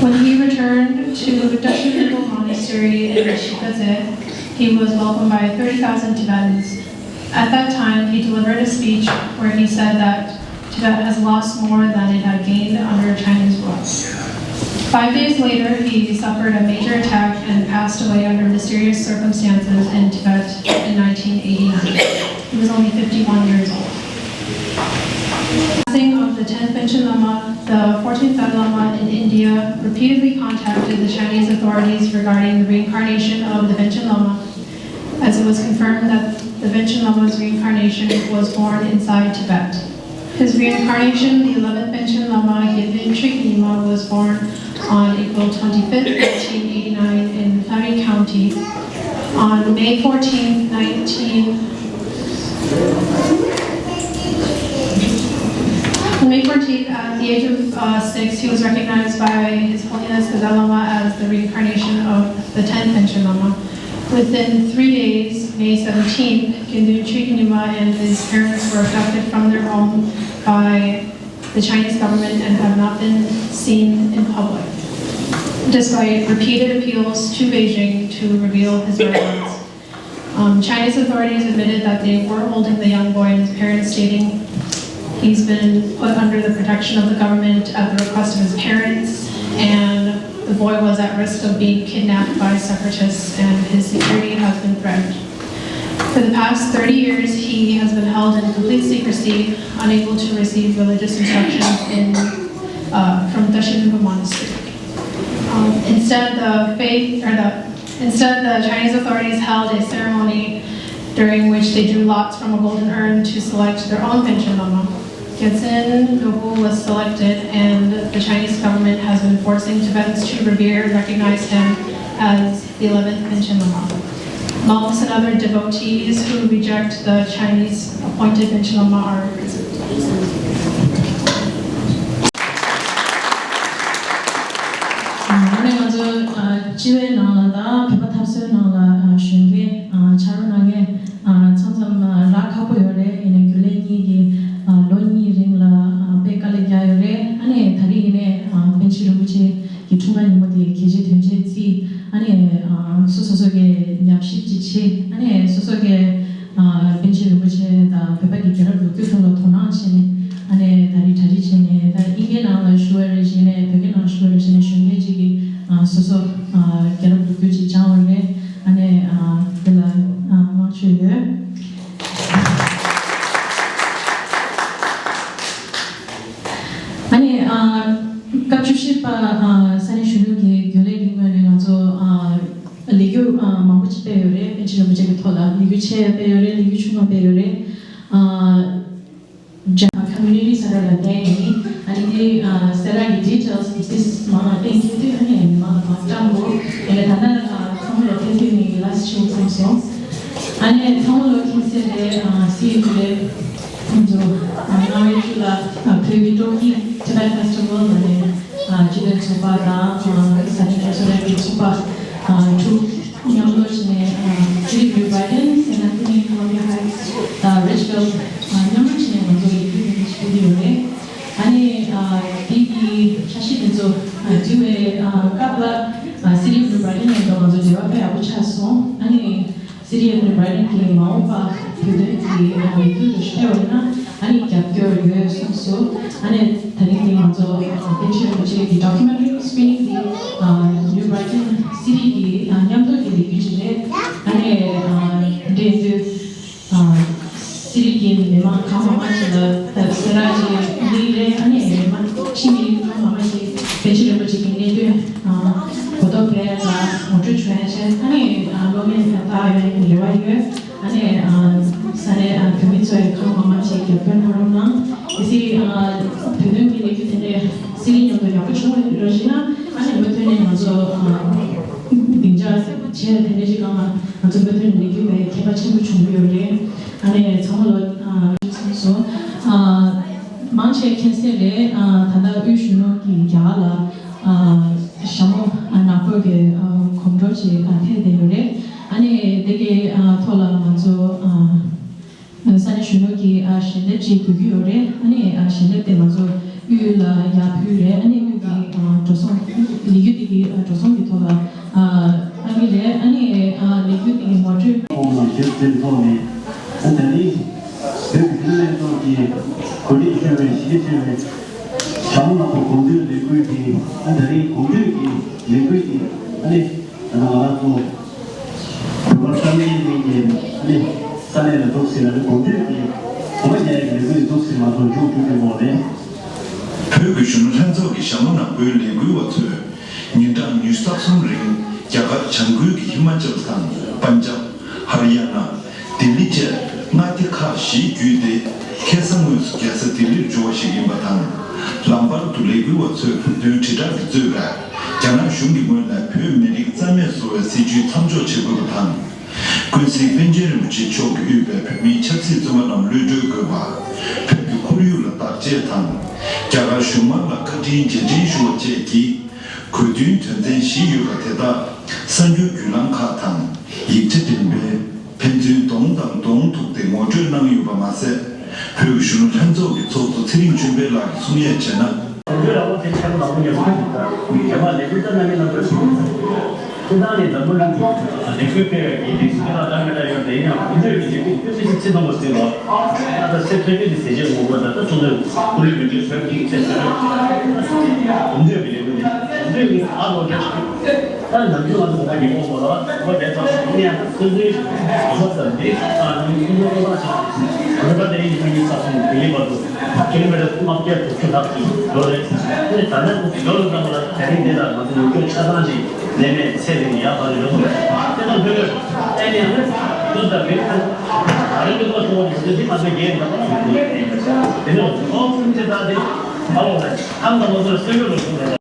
When he returned to Dashi Rinpo Monastery in Shikadze, he was welcomed by thirty thousand Tibetans. At that time, he delivered a speech where he said that Tibet has lost more than it had gained under Chinese rule. Five days later, he suffered a major attack and passed away under mysterious circumstances in Tibet in nineteen eighty-nine. He was only fifty-one years old. Passing of the tenth Panchen Lama, the fourteenth Dalai Lama in India repeatedly contacted the Chinese authorities regarding the reincarnation of the Panchen Lama, as it was confirmed that the Panchen Lama's reincarnation was born inside Tibet. His reincarnation, the eleventh Panchen Lama, Gyaltsuen Tshogye Nyima, was born on April twenty-fifth, nineteen eighty-nine, in Phami County. On May fourteenth, nineteen, on May fourteenth, at the age of uh, six, he was recognized by His Holiness the Dalai Lama as the reincarnation of the tenth Panchen Lama. Within three days, May seventeenth, Gyaltsuen Tshogye Nyima and his parents were abducted from their home by the Chinese government and have not been seen in public, despite repeated appeals to Beijing to reveal his whereabouts. Um, Chinese authorities admitted that they were holding the young boy, and his parents stating he's been put under the protection of the government at the request of his parents, and the boy was at risk of being kidnapped by separatists, and his security has been threatened. For the past thirty years, he has been held in complete secrecy, unable to receive religious instruction in, uh, from Dashi Rinpo Monastery. Um, instead, the faith, or the, instead, the Chinese authorities held a ceremony during which they drew lots from a golden urn to select their own Panchen Lama. Gyaltsuen Lhokpa was selected, and the Chinese government has been forcing Tibetans to revere and recognize him as the eleventh Panchen Lama. Monks and other devotees who reject the Chinese appointed Panchen Lama are imprisoned. ཨ་ནི་ང་ཚོ་ཨ་སྤྱི་པའི་ནང་ལ་དང་བོད་པ་འཐབ་རྩོད་ནང་ལ་ཨ་གཞོན་སྐྱེས་ཨ་ཕྱག་རོགས་གནང་མཁན་ཨ་མཚམས་མཚམས་ཨ་རག་ཁག་པོ་ཡོད་རེད། ཡིན་ནའི་རྒྱུན་ལས་གཉིས་ཀྱིས་ཨ་ལོ་གཉིས་རིང་ལ་ཨ་དཔེ་དཀའ་ལས་བརྒྱབ་ཡོད་རེད། ཨ་ནི་ད་རེས་ཡིན་ནའི་ཨ་པཎ་ཆེན་རིན་པོ་ཆེ་གི་འཁྲུངས་སྐར་ཉིན་མོ་དེ་གལ་ཆེ་དོན་ཆེ་བརྩིས། ཨ་ནི་ཨ་སོ་སོ་སོ་གའི་ཉམས་ཞིབ་ཅིག་བྱས། ཨ་ནི་སོ་སོ་གའི་ཨ་པཎ་ཆེན་རིན་པོ་ཆེ་དང་བོད་པ་གི་རྒྱལ་རབས་ལོ་རྒྱུས་ཐོག་ལ་དོ་སྣང་བྱས་ནས། ཨ་ནི་ད་རེས་གྲ་སྒྲིག་བྱས་ནས། ད་དབྱིན་སྐད་ནང་ལ་ཞུ་བ་རེད་བྱས་ནས། བོད་སྐད་ནང་ཞུ་བ་རེད་བྱས་ནས། གཞོན་སྐྱེས་ཅིག་གིས་ཨ་སོ་སོ་ཨ་རྒྱལ་རབས་ལོ་རྒྱུས་ཅིག་སྦྱངས་པ་རེད། ཨ་ནི་ཨ་དེ་ལ་ཨ་བསྔགས་བརྗོད་ཡོད། ཨ་ནི་ཨ་སྐབས་བཅུ་བཞི་པ་ཨ་ས་གནས་གཞོན་ནུ་གི་རྒྱུན་ལས་ཀྱི་ངོས་ནས་ང་ཚོ་ཨ་ལས་འགུལ་ཨ་མང་པོ་ཅིག་སྤེལ་ཡོད་རེད། པཎ་ཆེན་རིན་པོ་ཆེ་གི་ཐོག་ལ་ལས་འགུལ་ཆེ་སྤེལ་ཡོད་རེད། ལས་འགུལ་ཆུང་བ་སྤེལ་ཡོད་རེད། ཨ་ཇ་ཁོ་མུ་ནི་ཊི་སེན་ཊར་ལ་བསྡད་ཡིན། ཨ་ནི་དེ་ཨ་གསལ་བསྒྲགས་ཀྱི་ཌི་ཊེལ་སི་དེ་མང་ལ་བསྟན་གྱི་འདུག་ཨ་ནི་མང་ལ་མ་བཏང་དགོས། ཡིན་ནའི་ད་ལྟ་ཨ་ཚང་མ་ལ་ཕན་ཐོགས་ནི་ལས་བྱུང་བསམ་སོང་། ཨ་ནི་ཚང་མ་ལོ་ཁྱིམ་མཚེས་རེད། ཨ་སི་ཡུ་རེད། ཁོང་ཚོ་ཨ་རྔ་བའི་ཆུ་ལ་ཨ་བོད་ཀྱི་སྤྲོ་སྐྱིད་Tibet Festival ལ་ནས་ཨ་སྤྱི་མཐུན་ཚོགས་པ་དང་ཨ་ས་གནས་ཁ་སོ་རང་གི་ཚོགས་པ་ཨ་དྲུག་མཉམ་དུ་བྱས་ནས་ཨ་City of New Brighton, San Antonio, Columbia Heights དང་Ridgefield ཨ་མཉམ་རུབ་བྱས་ནས་ང་ཚོ་ཡིག་རྒྱུགས་དེ་འདྲ་ཞིག་སྤེལ་གྱི་ཡོད་རེད། ཨ་ནི་ཨ་དེ་གི་འཆར་གཞི་དེ་ཚོ་ཨ་འབྲི་བའི་ཨ་སྐབས་ལ་ཨ་City of New Brighton ནས་ང་ཚོ་འབྲེལ་བ་དཔེ་ཡག་པོ་ཆགས་སོང་། ཨ་ནི། City of New Brighton གི་མ་འོངས་པ་བོད་དོན་གྱི་ལས་འགུལ་དུ་སྤེལ་བ་ཡིན་ན་ཨ་ནི་རྒྱབ་སྐྱོར་ཡོད་གསུངས་སོང་། ཨ་ནི་ད་རིང་འདི་ང་ཚོ་པཎ་ཆེན་རིན་པོ་ཆེ་གི་documentary screening འདི་New Brighton City གི་མཉམ་དུ་གི་ལས་འགུལ་ཅིག་རེད། ཨ་ནི་འདི་འདི་ མི་མང་གང་མང་མང་ཞིག་ལ་གསལ་བསྒྲགས་ཅིག་འདི་རེད། ཨ་ནི་མི་མང་ཕྱི་མི་གང་མང་མང་ཞིག་པཎ་ཆེན་རིན་པོ་ཆེ་གི་གནས་བསྟོད་གོ་རྟོགས་སྤེལ་ཡ་དང་ངོ་སྤྲོད་བྱུང་ཡ་བྱས། ཨ་ནི་གློག་བརྙན་དེ་ལྟ་ཡོང་ཡ་གི་རེ་བ་ཡོད། ཨ་ནི་ས་གནས་བོད་མི་ཚོས་གང་མང་མང་ཞིག་རྒྱབ་སྐྱོར་གནང་རོགས་གནང་། གལ་སྲིད་བོད་དོན་གྱི་ལས་འགུལ་དེ་འདྲའི་སྲིད་རིང་མཉམ་དུ་ཡག་པོ་བྱུང་བ་རེད་ཞེ་ན། ཨ་ནི་མུ་མཐུད་ནས་ང་ཚོ་སྡིངས་ཆ་བྱས་དེ་འདྲ་ཞིག་གང་ལ་ང་ཚོ་མུ་མཐུད་ནས་ལས་འགུལ་བའི་ཁྱད་པར་ཆེན་པོ་བྱུང་གི་ཡོད་རེད། ཨ་ནི་ཚང་མ་ལོ་ཚང་སོ། མང་ཆེ་མཁྱེན་གསལ་རེད། ད་ལྟ་དབུས་གཞོན་ནུ་གི་རྒྱ་གར་ལ་ཞྭ་མོ་ནག་པོ་གི་གོམ་བགྲོད་ཅིག་ཐེབས་བསྡད་ཡོད་རེད། ཨ་ནི་དེ་གི་ཐོག་ལ་ང་ཚོ་ས་གནས་གཞོན་ནུ་གི་ཞལ་འདེབས་ཅིག་དགོས་ཀྱི་ཡོད་རེད། ཨ་ནི་ཞལ་འདེབས་དེ་ང་ཚོ་དབུས་ལ་ཡར་ཕུལ་རེད། ཨ་ནི་དབུས་ཀྱི་འགྲོ་སོང་ལས་འགུལ་དེ་གི་འགྲོ་སོང་གི་ཐོག་ལ་གཏང་གི་རེད། ཨ་ནི་ལས་འགུལ་དེ་གི་ངོ་སྤྲོད། ཁོང་ལ་ཞབས་འདེགས་ཐོག་ནས་ཨ་ད་རིང་བོད་ཀྱི་བདེན་པའི་ཐོག་གི་གོ་སྒྲིག་ཞུ་བའི་གཞི་ཆེ་བའི་ཞྭ་མོ་ནག་པོ་གོམ་བགྲོད་ལས་འགུལ་གྱི་ཨ་ད་རིང་གོམ་བགྲོད་ཀྱི་ལས་འགུལ་གྱི་ཨ་ནི་ང་རང་ཚོ་བོད་པ་ས་གནས་གླིང་གི་ནི་ས་གནས་ལ་འདུག་ཟིན་ན་ནི་གོམ་བགྲོད་ཀྱི་གོམ་པ་རྒྱག་ཡག་གི་ལས་འགུལ་འདུག་ཟིན་མ་གཏོགས་མཇུག་བསྒྲིལ་གྱི་མོ་ནས། བོད་ཀྱི་གཞོན་ནུ་ལྷན་ཚོགས་ཀྱི་ཞྭ་མོ་ནག་པོའི་ལས་འགུལ་བ་ཚོས་ཉིན་གྲངས་ཉི་ཤུ་རྩ་གསུམ་རིང་རྒྱ་གར་བྱང་ཁུལ་གྱི་ཧི་མ་ཅལ་དང་པན་ཇབ། ཧར་ཡ་ན། ལྡི་ལི་བཅས་མངའ་སྡེ་ཁག་བཞི་བརྒྱུད་དེ་ཁ་སང་དངོས་སུ་རྒྱལ་ས་ལྡི་ལིར་འབྱོར་བ་ཞིག་ཡིན་པ་དང་། ལམ་བར་དུ་ལས་འགུལ་བ་ཚོས་བོད་དོན་དྲིལ་བསྒྲགས་ཀྱིས་གཙོས་པའི་རྒྱ་ནག་གཞུང་གི་ངོས་ནས་བོད་མི་རིགས་རྩ་མེད་བཟོ་བའི་སྲིད་བྱུས་མཚམས་འཇོག་བྱེད་དགོས་པ་དང་། ཀུན་གཟིགས་པཎ་ཆེན་རིན་པོ་ཆེ་མཆོག་གིས་དབུས་པའི་བོད་མིའི་ཆབ་སྲིད་བཙོན་པ་རྣམས་གློད་གྲོལ་དགོས་པ། བོད་ཀྱི་ཁོར་ཡུག་ལ་བདག་གཅེས་དང་། རྒྱ་གར་གཞུང་དམངས་ལ་བཀའ་དྲིན་རྗེས་དྲན་ཞུ་བ་བཅས་ཀྱི་དགོས་འདུན་དོན་ཚན་བཞི་ཡོད་པ་དེ་དག་གསར་འགྱུར་བརྒྱུད་ལམ་ཁག་དང་ཡིག་ཆ་འགྲེམས་སྤེལ། ཕན་ཚུན་གདོང་དང་གདོང་ཐུག་སྟེ་ངོ་སྤྲོད་གནང་ཡོད་པ་མ་ཟད། བོད་ཀྱི་གཞོན་ནུ་ལྷན་ཚོགས་ཀྱི་ཚོགས་གཙོ་ཚེ་རིང་ཆོས་འཕེལ་ལགས་ཀྱིས་གསུང་ཡས་བྱས་ན། གོང་འཕེལ་ལ་དབང་ཆེན་ཆེན་པོ་ནག་པོ་ཉམས་མྱོང་གི་རྒྱ་མ་ལས་འགུལ་ལྟར་གནང་མི་རྣམས་ཀྱིས་སྤྱི་བཏང་ནས་འཛམ་བུ་གླིང་གི་ལས་འགུལ་སྤེལ་བའི་གི་ལས་གཞི་དེ་དག་འདྲ་མི་འདྲ་ཡོད་པ་ཡིན་ཡང་གོང་འཕེལ་གྱི་ལས་འགུལ་སྤེལ་ཚུལ་ཞིག་ཚིག་དང་པོ་ཟིན་ལོ། ད་ལྟ་སེ་ཐོན་རྒྱུ་དེ་ཟས་བཅད་ངོ་རྒོལ་དང་ད་ཚོང་དོན་ཀུ་ལུ་བོད་འགྲོའི་ཧྲོལ་གྱི་ཚེ་ཚོད་གོང་འཕེལ་གྱི་ལས་འགུལ་དེ་གོང་འཕེལ་གྱི་ཨ་ལོ་རྒྱ་ཆེ། ད་ནམ་རྒྱུན་ང་ཚོ་གོ་བ་རྒྱག་གོ་ལ་གོ་བ་རྒྱག་ཙམ་ཞིག་ཡིན་ཡང་སོ་སོའི་གོ་བ་ཙམ་འདི་ཨ་ནི་ཀུན་སློང་བློ་ཐག་ཆོད་པ་དེ་ཡིན་ན་ཡིན་ས་སོང་དེ་ཡིན་པར་དུ་ད་ཀི་ལོ་མི་ཊར་ལྔ་བརྒྱ་དྲུག་ཅུ་ལྷག་ཅིག་ཡོད་རེད། ཨ་ནི་ད་ནས་ཡོད་ལ་ཙམ་ལ་དེ་རིང་འདི་ལ་ང་ཚོ་ཡོང་སྐྱོད་ཆ་ཚང་ཅིག་ལས་མེད་ཚེ་རིང་ཡག་པ་རེད་ཡོད་རེད། དེ་དང་ཕན་ལས་ཨ་ནི་ཡང་ནི་དུས་ད་རེད། ད་རེས་འདི་ཚོ་ཚོ་བ་འདི་ང་ཚོ་རྒྱལ་ཡིན་ད་ད་ལ་དེ་ནས་ཨོ་ཚུན་ཚེ་ད་དེ་ཨ་ལོ་རེད། ཨ་ནི་ད་ང་ཚོ་ལ་སེམས་ཁྲལ་རོགས་གསུངས་རེད།